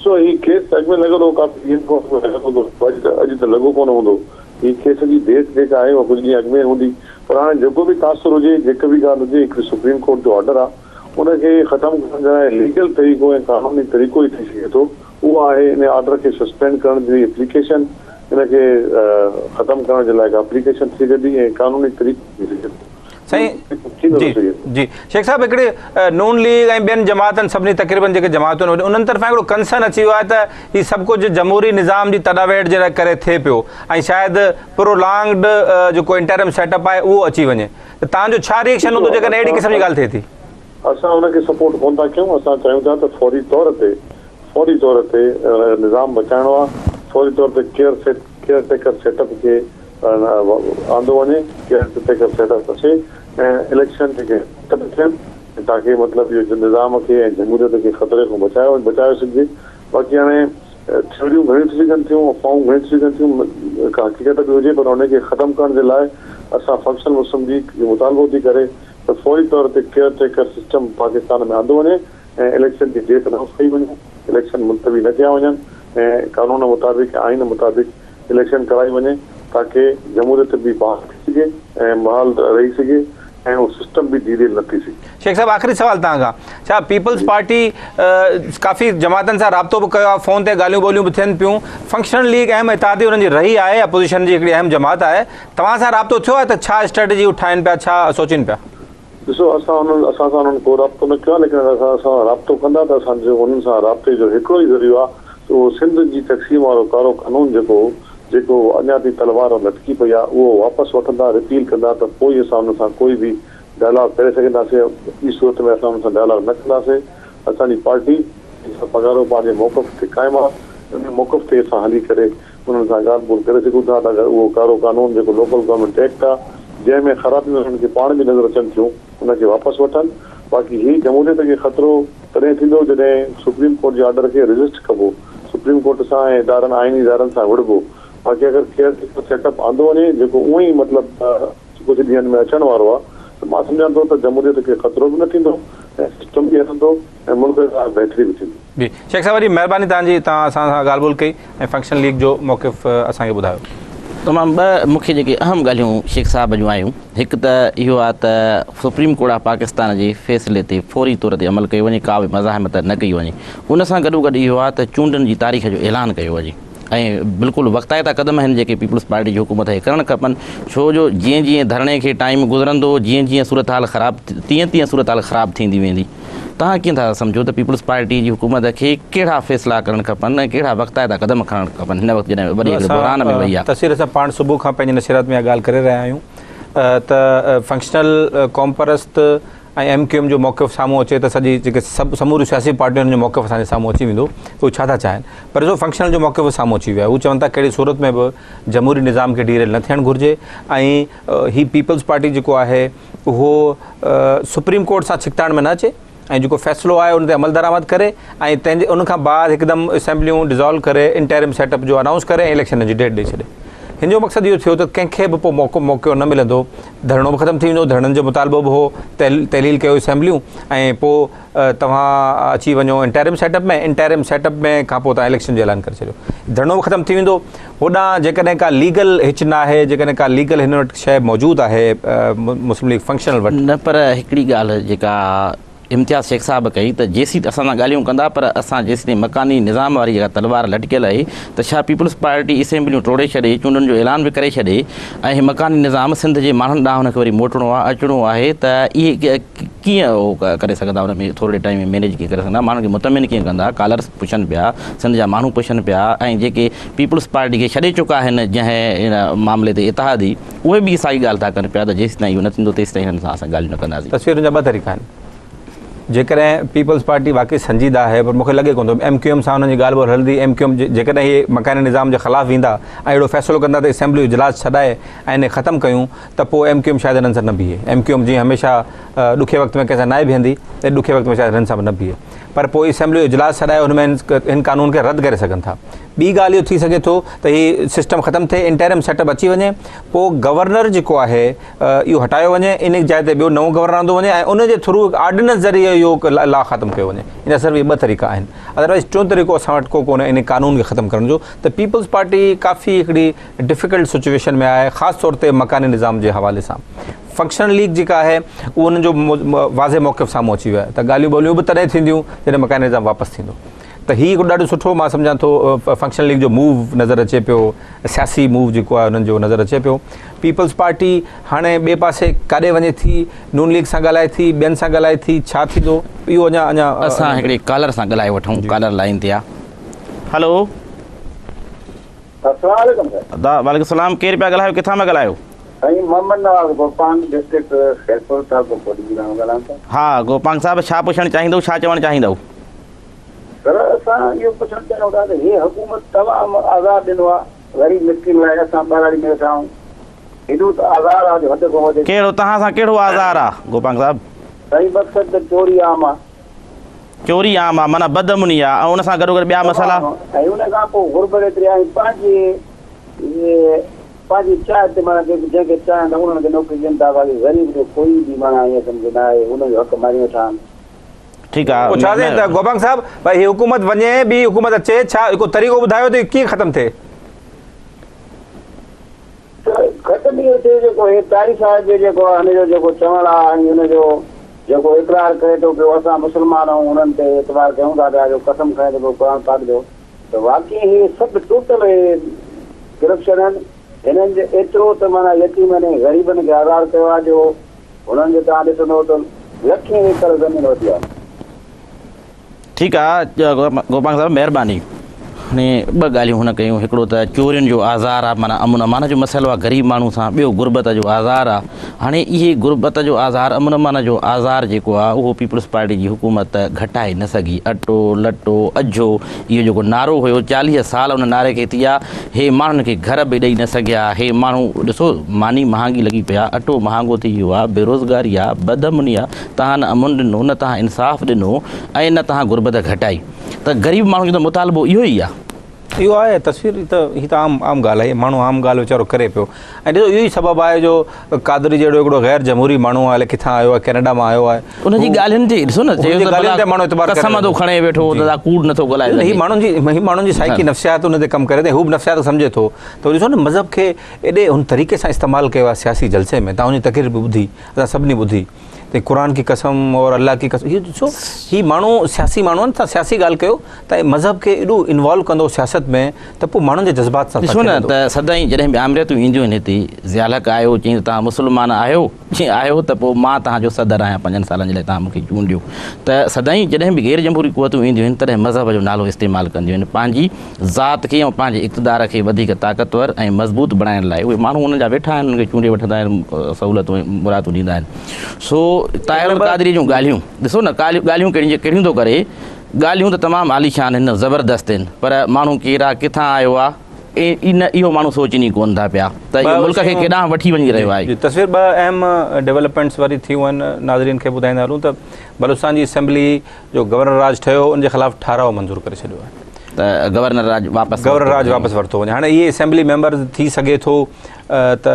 سو هي ڪيس اڳ ۾ لڳل هو ڪافي ڏينهن کان اڳ ۾ لڳل هوندو اڄ ته اڄ ته لڳو ڪونه هوندو هي ڪيس جي ڊيٽ جيڪا آهي اها ڪجهه ڏينهن اڳ ۾ هوندي پر هاڻي جيڪو به تاثر هجي جيڪا به ڳالهه هجي هڪڙي سپريم ڪورٽ جو آرڊر آهي ان کي ختم ڪرڻ جي لاء ليگل طريقو ۽ قانوني طريقو ئي ٿي سگهي ٿو اهو آهي ان آرڊر کي سسپينڊ ڪرڻ جي اپليڪيشن ان کي ختم ڪرڻ جي لاء اپليڪيشن ٿي سگهي ٿي ۽ قانوني طريقو ٿي سگهي ٿو سائين ٿي نٿو جي سگهي. جي شيخ صاحب هڪڙي نون ليگ ۽ ٻين جماعتن سڀني تقريبن جيڪي جماعتون آهن انهن طرفان هڪڙو ڪنسرن اچي ويو آهي ته هي سڀ ڪجهه جمهوري نظام جي تڏاويڙ جي ڪري ٿئي پيو ۽ شايد پرولانگڊ جيڪو انٽرم سيٽ اپ آهي اهو اچي وڃي ته توهان جو ڇا ري ايڪشن هوندو جيڪڏهن اهڙي قسم جي ڳالهه ٿئي ٿي؟ اسان ان کي سپورٽ ڪونه ٿا ڪيون، اسان چاهيون ٿا ته فوري طور تي فوري طور تي نظام بچائڻو آهي، فوري طور تي care set caretaker set up کي آندو وڃي، ڪيئر ٽيڪر سيٽ اپ اچي ۽ اليڪشن جيڪي مرتب ٿين تاڪي مطلب اهو نظام کي ۽ جمهوريت کي خطري کان بچايو بچايو سگهجي، باقي هاڻي ٿيوريون گهڻيون ٿي سگهن ٿيون، افواهون گهڻيون ٿي سگهن ٿيون، ڪا حقيقت به هجي پر ان کي ختم ڪرڻ جي لاء اسان فنڪشنل مسلم ليگ اهو مطالبو ٿي ڪري ته فوري طور تي ڪيئر ٽيڪر سسٽم پاڪستان ۾ آندو وڃي ۽ اليڪشن جي ڊيٽ انائونس ڪئي وڃي، اليڪشن ملتوي نه ڪيا وڃن ۽ قانون مطابق ۽ آئين مطابق اليڪشن ڪرائي وڃي تاڪه جمهوريت به بحال ٿي سگهي ۽ بحال رهي سگهي ۽ اهو سسٽم به ڊي ريل نه ٿي سگهي. شيخ صاحب آخري سوال توهان کان ڇا پيپلز پارٽي ڪافي جماعتن سان رابطو به ڪيو آهي فون تي ڳالهيون ٻولهيون به ٿين پيون فنڪشنل ليگ اهم اتحادي انهن جي رهي آهي اپوزيشن جي هڪڙي اهم جماعت آهي توهان سان رابطو ٿيو آهي ته ڇا اسٽريٽجي هو ٺاهين پيا ڇا سوچين پيا؟ ڏسو اسان انهن اسان سان انهن ڪو رابطو نه ڪيو آهي ليڪن اگر اسان سان رابطو ڪندا ته اسان جو انهن سان رابطي جو هڪڙو ئي ذريعو آهي ته اهو سنڌ جي تقسيم وارو ڪارو قانون جيڪو جيڪو اڃا تائين تلوار لٽڪي پئي آهي اهو واپس وٺندا رپيل ڪندا ته پوء ئي اسان انهن سان ڪوئي به ڊائلاگ ڪري سگهنداسين ٻي صورت ۾ اسان انهن سان ڊائلاگ نه ڪنداسين اسان جي پارٽي پگهارو پنهنجي موقف تي قائم آهي ان موقف تي اسان هلي ڪري انهن سان ڳالهه ٻولهه ڪري سگهون ٿا ته اگر اهو ڪارو قانون جيڪو لوڪل گورنمينٽ ايڪٽ آ جنهن ۾ خرابيون انهن کي پاڻ به نظر اچن ٿيون ان کي واپس وٺن باقي هي جمهوريت کي خطرو تڏهن ٿيندو جڏهن سپريم ڪورٽ جي آرڊر کي ريزسٽ ڪبو سپريم ڪورٽ سان ۽ ادارن آئيني ادارن سان وڙهبو باقي اگر ڪيئر ٽيڪر سيٽ اپ آندو وڃي جيڪو اونئن ئي مطلب ڪجهه ڏينهن ۾ اچڻ وارو آ ته مان سمجهان ٿو ته جمهوريت کي خطرو به نه ٿيندو ۽ سسٽم به هلندو ۽ ملڪ لاء بهتري به ٿيندي. جي شيخ صاحب وڏي مهرباني توهان جي توهان اسان سان ڳالهه ٻولهه ڪئي ۽ فنڪشنل ليگ جو موقف اسان کي ٻڌايو. تمام ٻه مکيه جيڪي اهم ڳالهيون شيخ صاحب جون آيون هڪ ته اهو آهي ته سپريم ڪورٽ آف پاڪستان جي فيصلي تي فوري طور تي عمل ڪيو وڃي ڪا به مزاحمت نه ڪئي وڃي ان سان گڏوگڏ اهو آهي ته چونڊن جي تاريخ جو اعلان ڪيو وڃي ۽ بلڪل وقتائتا قدم آهن جيڪي پيپلز پارٽي جي حڪومت کي ڪرڻ کپن ڇو جو جيئن جيئن ڌرڻي کي ٽائيم گذرندو جيئن جيئن صورتحال خراب تيئن تيئن صورتحال خراب ٿيندي ويندي توهان ڪيئن ٿا سمجهو ته پيپلز پارٽي جي حڪومت کي ڪهڙا فيصلا ڪرڻ کپن ۽ ڪهڙا وقتائتا قدم کڻڻ کپن هن وقت جڏهن وڏي هڪڙي بحران ۾ وئي آهي. تصوير اسان پاڻ صبح کان پنهنجي نشريات ۾ اها ڳالهه ڪري رهيا آهيون ته فنڪشنل قومپرست ۽ ايم ڪيو ايم جو موقف سامهون اچي ته سڄي جيڪي سڀ سموريون سياسي پارٽيون جو موقف اسان جي سامهون اچي ويندو ته هو ڇا ٿا چاهين پر ڏسو فنڪشنل جو موقف سامهون اچي ويو آهي هو چون ٿا ڪهڙي صورت ۾ به جمهوري نظام کي ڊيريل نه ٿيڻ گهرجي ۽ هي پيپلز پارٽي جيڪو آهي اهو سپريم ڪورٽ سان ڇڪتاڻ ۾ نه اچي ۽ جيڪو فيصلو آهي ان تي عملدرآمد ڪري ۽ تنهن جي ان کان بعد هڪدم اسيمبليون ڊزالو ڪري انٽرم سيٽ اپ جو انائونس ڪري ۽ اليڪشن جي ڊيٽ ڏئي ڇڏي هن جو مقصد اهو ٿيو ته ڪنهن کي به پوء موقعو موقعو نه ملندو ڌرڻو به ختم ٿي ويندو ڌرڻن جو مطالبو به هو تحليل ڪيو اسيمبليون ۽ پوء توهان اچي وڃو interim setup ۾ interim setup ۾ کان پوء توهان اليڪشن جو اعلان ڪري ڇڏيو ڌرڻو به ختم ٿي ويندو هوڏانهن جيڪڏهن ڪا ليگل هچ نه آهي جيڪڏهن ڪا ليگل هن وٽ شيء موجود آهي مسلم ليگ فنڪشنل وٽ. نه پر هڪڙي ڳالهه جيڪا امتياز شيخ صاحب ڪئي ته جيسين اسان سان ڳالهيون ڪندا پر اسان جيسين مڪاني نظام واري جيڪا تلوار لٽڪيل آهي ته ڇا پيپلز پارٽي اسيمبليون ٽوڙي ڇڏي چونڊن جو اعلان به ڪري ڇڏي ۽ هي مڪاني نظام سنڌ جي ماڻهن ڏانهن ان کي وري موٽڻو آهي اچڻو آهي ته اهي ڪيئن اهو ڪري سگهندا ان ۾ ٿورڙي ٽائيم ۾ مينيج ڪيئن ڪري سگهندا ماڻهن کي مطمئن ڪيئن ڪندا ڪالرس پڇن پيا سنڌ جا ماڻهو پڇن پيا ۽ جيڪي پيپلز پارٽي کي ڇڏي چڪا آهن جنهن ان معاملي تي اتحادي اهي به ساڳي ڳالهه ٿا ڪن پيا ته جيستائين اهو نه ٿيندو تيستائين هنن سان اسان ڳالهيون نه ڪنداسين. تصويرن جا ٻه طريقا آهن جيڪڏهن پيپلز پارٽي واقعي سنجيده آهي پر مونکي لڳي ڪونه ٿو ايم ڪيو ايم سان انهن جي ڳالهه ٻولهه هلندي ايم ڪيو ايم جيڪڏهن هي مڪاني نظام جي خلاف ويندا ۽ اهڙو فيصلو ڪندا ته اسيمبلي اجلاس ڇڏائي ۽ ان کي ختم ڪيون ته پوء ايم ڪيو ايم شايد هنن سان نه بيهي ايم ڪيو ايم جيئن هميشه ڏکي وقت ۾ ڪنهن سان ناهي بيهندي ته ڏکي وقت ۾ شايد هنن سان به نه بيهي پر پوء اسيمبلي جو اجلاس سڏائي ان ۾ هن قانون کي رد ڪري سگهن ٿا ٻي ڳالهه اهو ٿي سگهي ٿو ته هي سسٽم ختم ٿئي انٽرم سيٽ اپ اچي وڃي پوء گورنر جيڪو آهي اهو هٽايو وڃي ان جاء تي ٻيو نئون گورنر آندو وڃي ۽ ان جي ٿرو هڪ آرڊيننس ذريعي اهو لا ختم ڪيو وڃي ان جا صرف اهي ٻه طريقا آهن ادروائز ٽيون طريقو اسان وٽ ڪو ڪونهي ان قانون کي ختم ڪرڻ جو ته پيپلز پارٽي ڪافي هڪڙي ڊفيڪلٽ سچويشن ۾ آهي خاص طور تي مڪاني نظام جي حوالي سان فنڪشنل ليگ جيڪا آهي اهو انهن جو واضح موقف سامهون اچي ويو آهي ته ڳالهيون ٻولهيون به تڏهن ٿينديون جڏهن مڪاني نظام واپس ٿيندو ته هي هڪ ڏاڍو سٺو مان سمجهان ٿو فنڪشنل ليگ جو موو نظر اچي پيو سياسي موو جيڪو آهي انهن جو نظر اچي پيو پيپلز پارٽي هاڻي ٻئي پاسي ڪاڏي وڃي ٿي نون ليگ سان ڳالهائي ٿي ٻين سان ڳالهائي ٿي ڇا ٿيندو اهو اڃا اڃا اسان هڪڙي ڪالر سان ڳالهائي وٺون ڪالر لائين تي آ هلو السلام عليڪم سر. ادا وعليڪم السلام ڪير پيا ڳالهايو ڪٿان پيا ڳالهايو. سائين محمد نواز گوپانگ ڊسٽرڪٽ خيرپور تعلقو ڪوٽ جي مان ڳالهايان ٿو. ها گوپانگ صاحب ڇا پڇڻ چاهيندو ڇا چوڻ چاهيندو. سر اسان اهو پڇڻ چاهيون ٿا ته هي حڪومت تمام آزار ڏنو آ غريب مسڪين لاء اسان ٻهراڙي ۾ ويٺا آهيون هيڏو ته آزار آ جو حد کان وڌيڪ. ڪهڙو توهان سان ڪهڙو آزار آ گوپانگ صاحب. سائين مقصد ته چوري عام آ. چوري عام آ معنيٰ بدامني آ ۽ ان سان گڏوگڏ ٻيا مسئلا. ۽ ان کان پوء غربت ايتري آ ۽ پنهنجي پنهنجي چاهه تي معنيٰ جيڪي جنهن کي چاهين ٿا انهن کي نوڪري ڏين ٿا باقي غريب جو ڪوئي به معنيٰ ائين سمجهه نه آهي انهن جو حق ماري ويٺا آهن. ٺيڪ آ. پوء ڇا سائين ته گوبانگ صاحب ڀائي هي حڪومت وڃي ٻي حڪومت اچي ڇا ڪو طريقو ٻڌايو ته ڪيئن ختم ٿئي. ختم اهو ٿئي جيڪو هي قاري صاحب جو جيڪو هن جو جيڪو چوڻ آ ۽ هن جو جيڪو اقرار ڪري ٿو پيو اسان مسلمان آهيون انهن تي اعتبار ڪيون ٿا پيا جو قسم کڻي ٿو پيو قرآن پاڪ جو ته واقعي هي سڀ ٽوٽل هي ڪرپشن آهن هنن جو ايترو ته معنيٰ يتيمن ۽ غريبن کي آزار ڪيو آ جو هنن جي توهان ڏسندو ته لکين ايڪڙ زمين وڌي آهي. ٺيڪ آ گوپانگ صاحب مهرباني. هاڻي ٻه ڳالهيون هن ڪيون هڪڙو ته چورين جو آزار آ معنيٰ امن امان جو مسئلو آ غريب ماڻهو سان ٻيو غربت جو آزار آ هاڻي اهي غربت جو آزار امن امان جو آزار جيڪو آ اهو پيپلز پارٽي جي حڪومت گهٽائي نه سگهي اٽو لٽو اجهو اهو جيڪو نعرو هيو 40 سال ان نعري کي ٿي ويا هي ماڻهن کي گهر به ڏئي نه سگهيا هي ماڻهو ڏسو ماني مهانگي لڳي پئي آ اٽو مهانگو ٿي ويو آ بيروزگاري آ بدامني آ توهان نه امن ڏنو نه توهان انصاف ڏنو ۽ نه توهان غربت گهٽائي ته غريب ماڻهو جو ته مطالبو اهو ئي آ. اهو آهي تصوير هي ته هي ته عام عام ڳالهه آهي ماڻهو عام ڳالهه ويچارو ڪري پيو ۽ ڏسو اهو ئي سبب آهي جو قادري جهڙو هڪڙو غير جمهوري ماڻهو آهي الائي ڪٿان آيو آهي ڪينيڊا مان آيو آهي ان جي ڳالهين تي ڏسو نه چيو ته ڳالهين تي ماڻهو اعتبار ڪري قسم ٿو کڻي ويٺو ته دا ڪوڙ نٿو ڳالهائي سگهي هي ماڻهن جي هي ماڻهن جي سائيڪي نفسيات ان تي ڪم ڪري ٿي هو به نفسيات سمجهي ٿو ته ڏسو نه مذهب کي ايڏي هن طريقي سان استعمال ڪيو آهي سياسي جلسي ۾ تان ان جي تقرير به ٻڌي اسان سڀني ٻڌي ته قرآن ڪي قسم اور الله ڪي قسم هي ڏسو هي ماڻهو سياسي ماڻهو آهن تان سياسي ڳالهه ڪيو ته مذهب کي ايڏو انوالو ڪندو سياست ۾ ته پوء ماڻهن جي جذبات سان ڏسو نه ته سدائين جڏهن به آمريتون اينديون آهن هتي ضياء الحق آيو چيائين ته توهان مسلمان آهيو چيائين آهيو ته پوء مان توهان جو صدر آهيان پنجن سالن جي لاء توهان مون کي چونڊيو ته سدائين جڏهن به غير جمهوري قوتون اينديون آهن تڏهن مذهب جو نالو استعمال ڪنديون آهن پنهنجي ذات کي ۽ پنهنجي اقتدار کي وڌيڪ طاقتور ۽ مضبوط بڻائڻ لاء اهي ماڻهو انهن جا ويٺا آهن انهن کي چونڊي وٺندا آهن سهولتون ۽ مراعتون ڏيندا آهن سو طاهر القادري جون ڳالهيون ڏسو نه ڳالهيون ڪهڙيون ڪهڙيون ٿو ڪري ڳالهيون ته تمام عاليشان آهن زبردست آهن پر ماڻهو ڪير آهي ڪٿان آيو آهي ان اهو ماڻهو سوچين ئي ڪونه ٿا پيا ته اهو ملڪ کي ڪيڏانهن وٺي وڃي رهيو آهي. تصوير ٻه اهم ڊولپمينٽس وري ٿيون آهن ناظرين کي ٻڌائيندا هلون ته بلوچستان جي اسيمبلي جو گورنر راڄ ٺهيو ان جي خلاف ٺهراء منظور ڪري ڇڏيو آهي ته گورنر راڄ واپس گورنر راڄ واپس ورتو وڃي هاڻي اهي اسيمبلي ميمبرز ٿي سگهي ٿو ته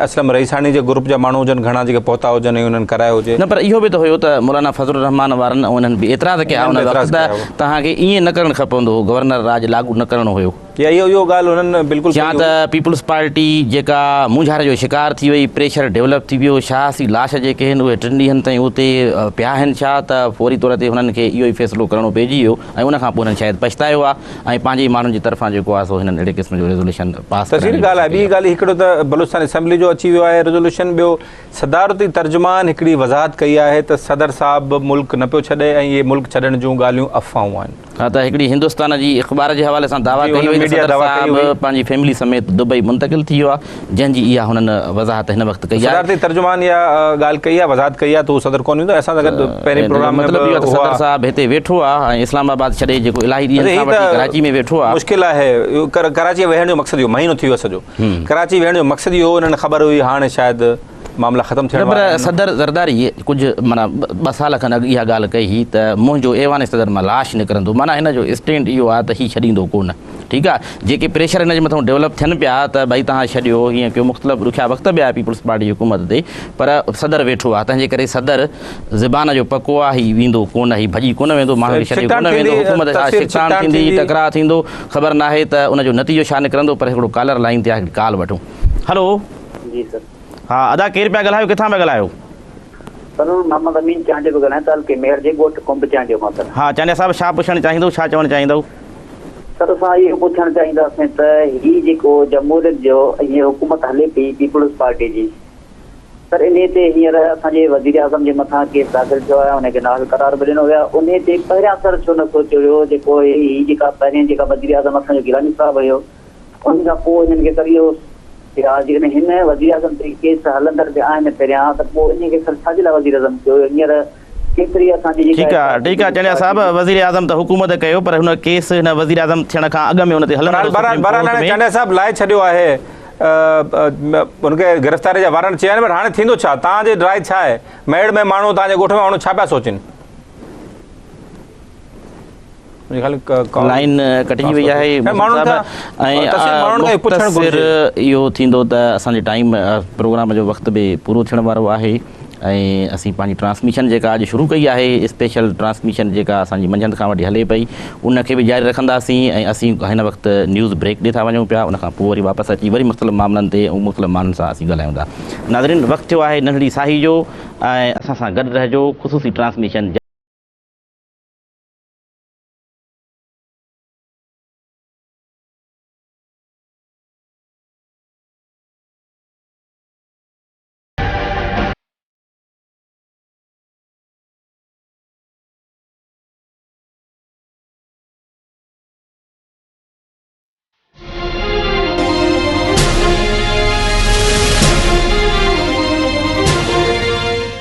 اسلم رئيساڻي جي گروپ جا ماڻهو هجن گهڻا جيڪي پهتا هجن ۽ انهن ڪرايو هجي نه پر اهو به ته هيو ته مولانا فضل الرحمان وارن انهن به اعتراض ڪيا ان وقت ته توهان کي ائين نه ڪرڻ کپندو هو گورنر راڄ لاڳو نه ڪرڻو هيو يا اهو اهو ڳالهه هنن بلڪل يا ته پيپلز پارٽي جيڪا مونجهاري جو شڪار ٿي وئي، پريشر ڊولپ ٿي ويو، شاهسي لاش جيڪي آهن اهي ٽن ڏينهن تائين اتي پيا آهن ڇا ته فوري طور تي هنن کي اهو ئي فيصلو ڪرڻو پئجي ويو ۽ ان کان پوء هنن شايد پڇتايو آهي ۽ پنهنجي ئي ماڻهن جي طرفان جيڪو آهي سو هنن اهڙي قسم جو ريزوليشن پاس تصوير ڪرائڻ جي ڳالهه آهي ڪوشش ٻي ڪئي آهي. ڳالهه هڪڙو ته بلوچستان اسيمبلي جو اچي ويو آهي ريزوليوشن ٻيو صدارتي ترجمان هڪڙي وضاحت ڪئي آهي ته صدر صاحب ملڪ نه پيو ڇڏي ۽ اهي ملڪ ڇڏڻ جون ڳالهيون افواهون آهن. ها ته هڪڙي هندستان جي اخبار جي حوالي سان دعويٰ ڪئي وئي ته صدر صاحب پنهنجي فيملي سميت دبئي منتقل ٿي ويو آهي جنهن جي اها هنن وضاحت هن وقت ڪئي آهي. صدارتي ترجمان اها ڳالهه ڪئي آهي وضاحت ڪئي آهي ته هو صدر ڪونه ويندو ۽ اسان سان گڏ پهرين پروگرام ۾ مطلب اهو آهي ته صدر صاحب هتي ويٺو آهي ۽ اسلام آباد ڇڏي جيڪو الاهي ڏينهن کان وٺي ڪراچي ۾ ويٺو آهي. مشڪل آهي ڪراچي ويهڻ جو مقصد اهو مهينو ٿي ويو سڄو ڪراچي ويهڻ جو مقصد اهو هو انهن خبر هئي هاڻي شايد معاملا ختم ٿيڻ نه پر وارا آهن. صدر زرداري ڪجهه معنيٰ ٻه سال کن اڳ اها ڳالهه ڪئي هئي ته منهنجو ايوان صدر مان لاش نڪرندو معنيٰ هن جو اسٽينڊ اهو آهي ته هي ڇڏيندو ڪو نه ٺيڪ آهي جيڪي پريشر هن جي مٿان ڊولپ ٿين پيا ته ڀئي توهان ڇڏيو هيئن ڪيو مختلف ڏکيا وقت به آيا پيپلز پارٽي جي حڪومت تي پر صدر ويٺو آهي تنهن جي ڪري صدر زبان جو پڪو آهي هي ويندو ڪو نه هي ڀڄي ڪو نه ويندو ماڻهن کي ڇڏي ڪو نه ويندو حڪومت ڇڪتاڻ ٿيندي ٽڪراء ٿيندو خبر ناهي ته ان جو نتيجو ڇا نڪرندو پر هڪڙو ڪالر لائين تي آهي هڪڙي ڪال وٺون هلو. جي سر. ها ادا ڪير پيا ڳالهايو ڪٿان پيا ڳالهايو. سر محمد امين چانڊيو پيو ڳالهايان تعلقي ميهڙ جي ڳوٺ ڪنب چانڊيو مان سر. ها چانڊيا صاحب ڇا پڇڻ چاهيندو ڇا چوڻ چاهيندو. سر اسان اهو پڇڻ چاهينداسين ته هي جيڪو جمهوريت جو هينئر حڪومت هلي پئي پيپلز پارٽي جي سر انهي تي هينئر اسان جي وزير اعظم جي مٿان ڪيس داخل ٿيو آهي انهي کي نااهل قرار به ڏنو ويو آهي انهي تي پهريان سر ڇو نه سوچيو ويو جيڪو هي جيڪا پهرين جيڪا وزير اعظم اسان جو گيلاني صاحب هيو ان کان پوء هنن کي سر اهو ٿيا جيڪڏهن هن وزيراعظم تي ڪيس هلندڙ به آهن پهريان ته پوء انهي کي سر ڇا جي لاء وزيراعظم ڪيو ويو هينئر ڪيتري اسان جي ٺيڪ جيڪا آ ٺيڪ آ چنيا صاحب وزيراعظم ته حڪومت ڪيو پر هن ڪيس هن وزيراعظم ٿيڻ کان اڳ ۾ ان تي هلندڙ هو بهرحال سپريم بهرحال ڪورٽ هاڻي ۾ چانڊيا صاحب لاهي ڇڏيو آهي ان کي گرفتاري جا وارنٽ چيا آهن پر هاڻي ٿيندو ڇا توهان جي راء ڇا آهي ميڙ ۾ ماڻهو توهان جي ڳوٺ ۾ ماڻهو ڇا پيا سوچين لائين ڪٽجي وئي آهي صاحب ۽ مختصر اهو ٿيندو ته اسان جي ٽائيم پروگرام جو وقت به پورو ٿيڻ وارو آهي ۽ اسين پنهنجي ٽرانسميشن جيڪا اڄ شروع ڪئي آهي اسپيشل ٽرانسميشن جيڪا اسان جي منجهند کان وٺي هلي پئي ان کي به جاري رکنداسين ۽ اسين هن وقت نيوز بريڪ ڏي ٿا وڃون پيا ان کان پوء وري واپس اچي وري مختلف معاملن تي ۽ مختلف ماڻهن سان اسين ڳالهايون ٿا ناظرين وقت ٿيو آهي ننڍڙي ساهي جو ۽ اسان سان گڏ رهجو خصوصي ٽرانسميشن.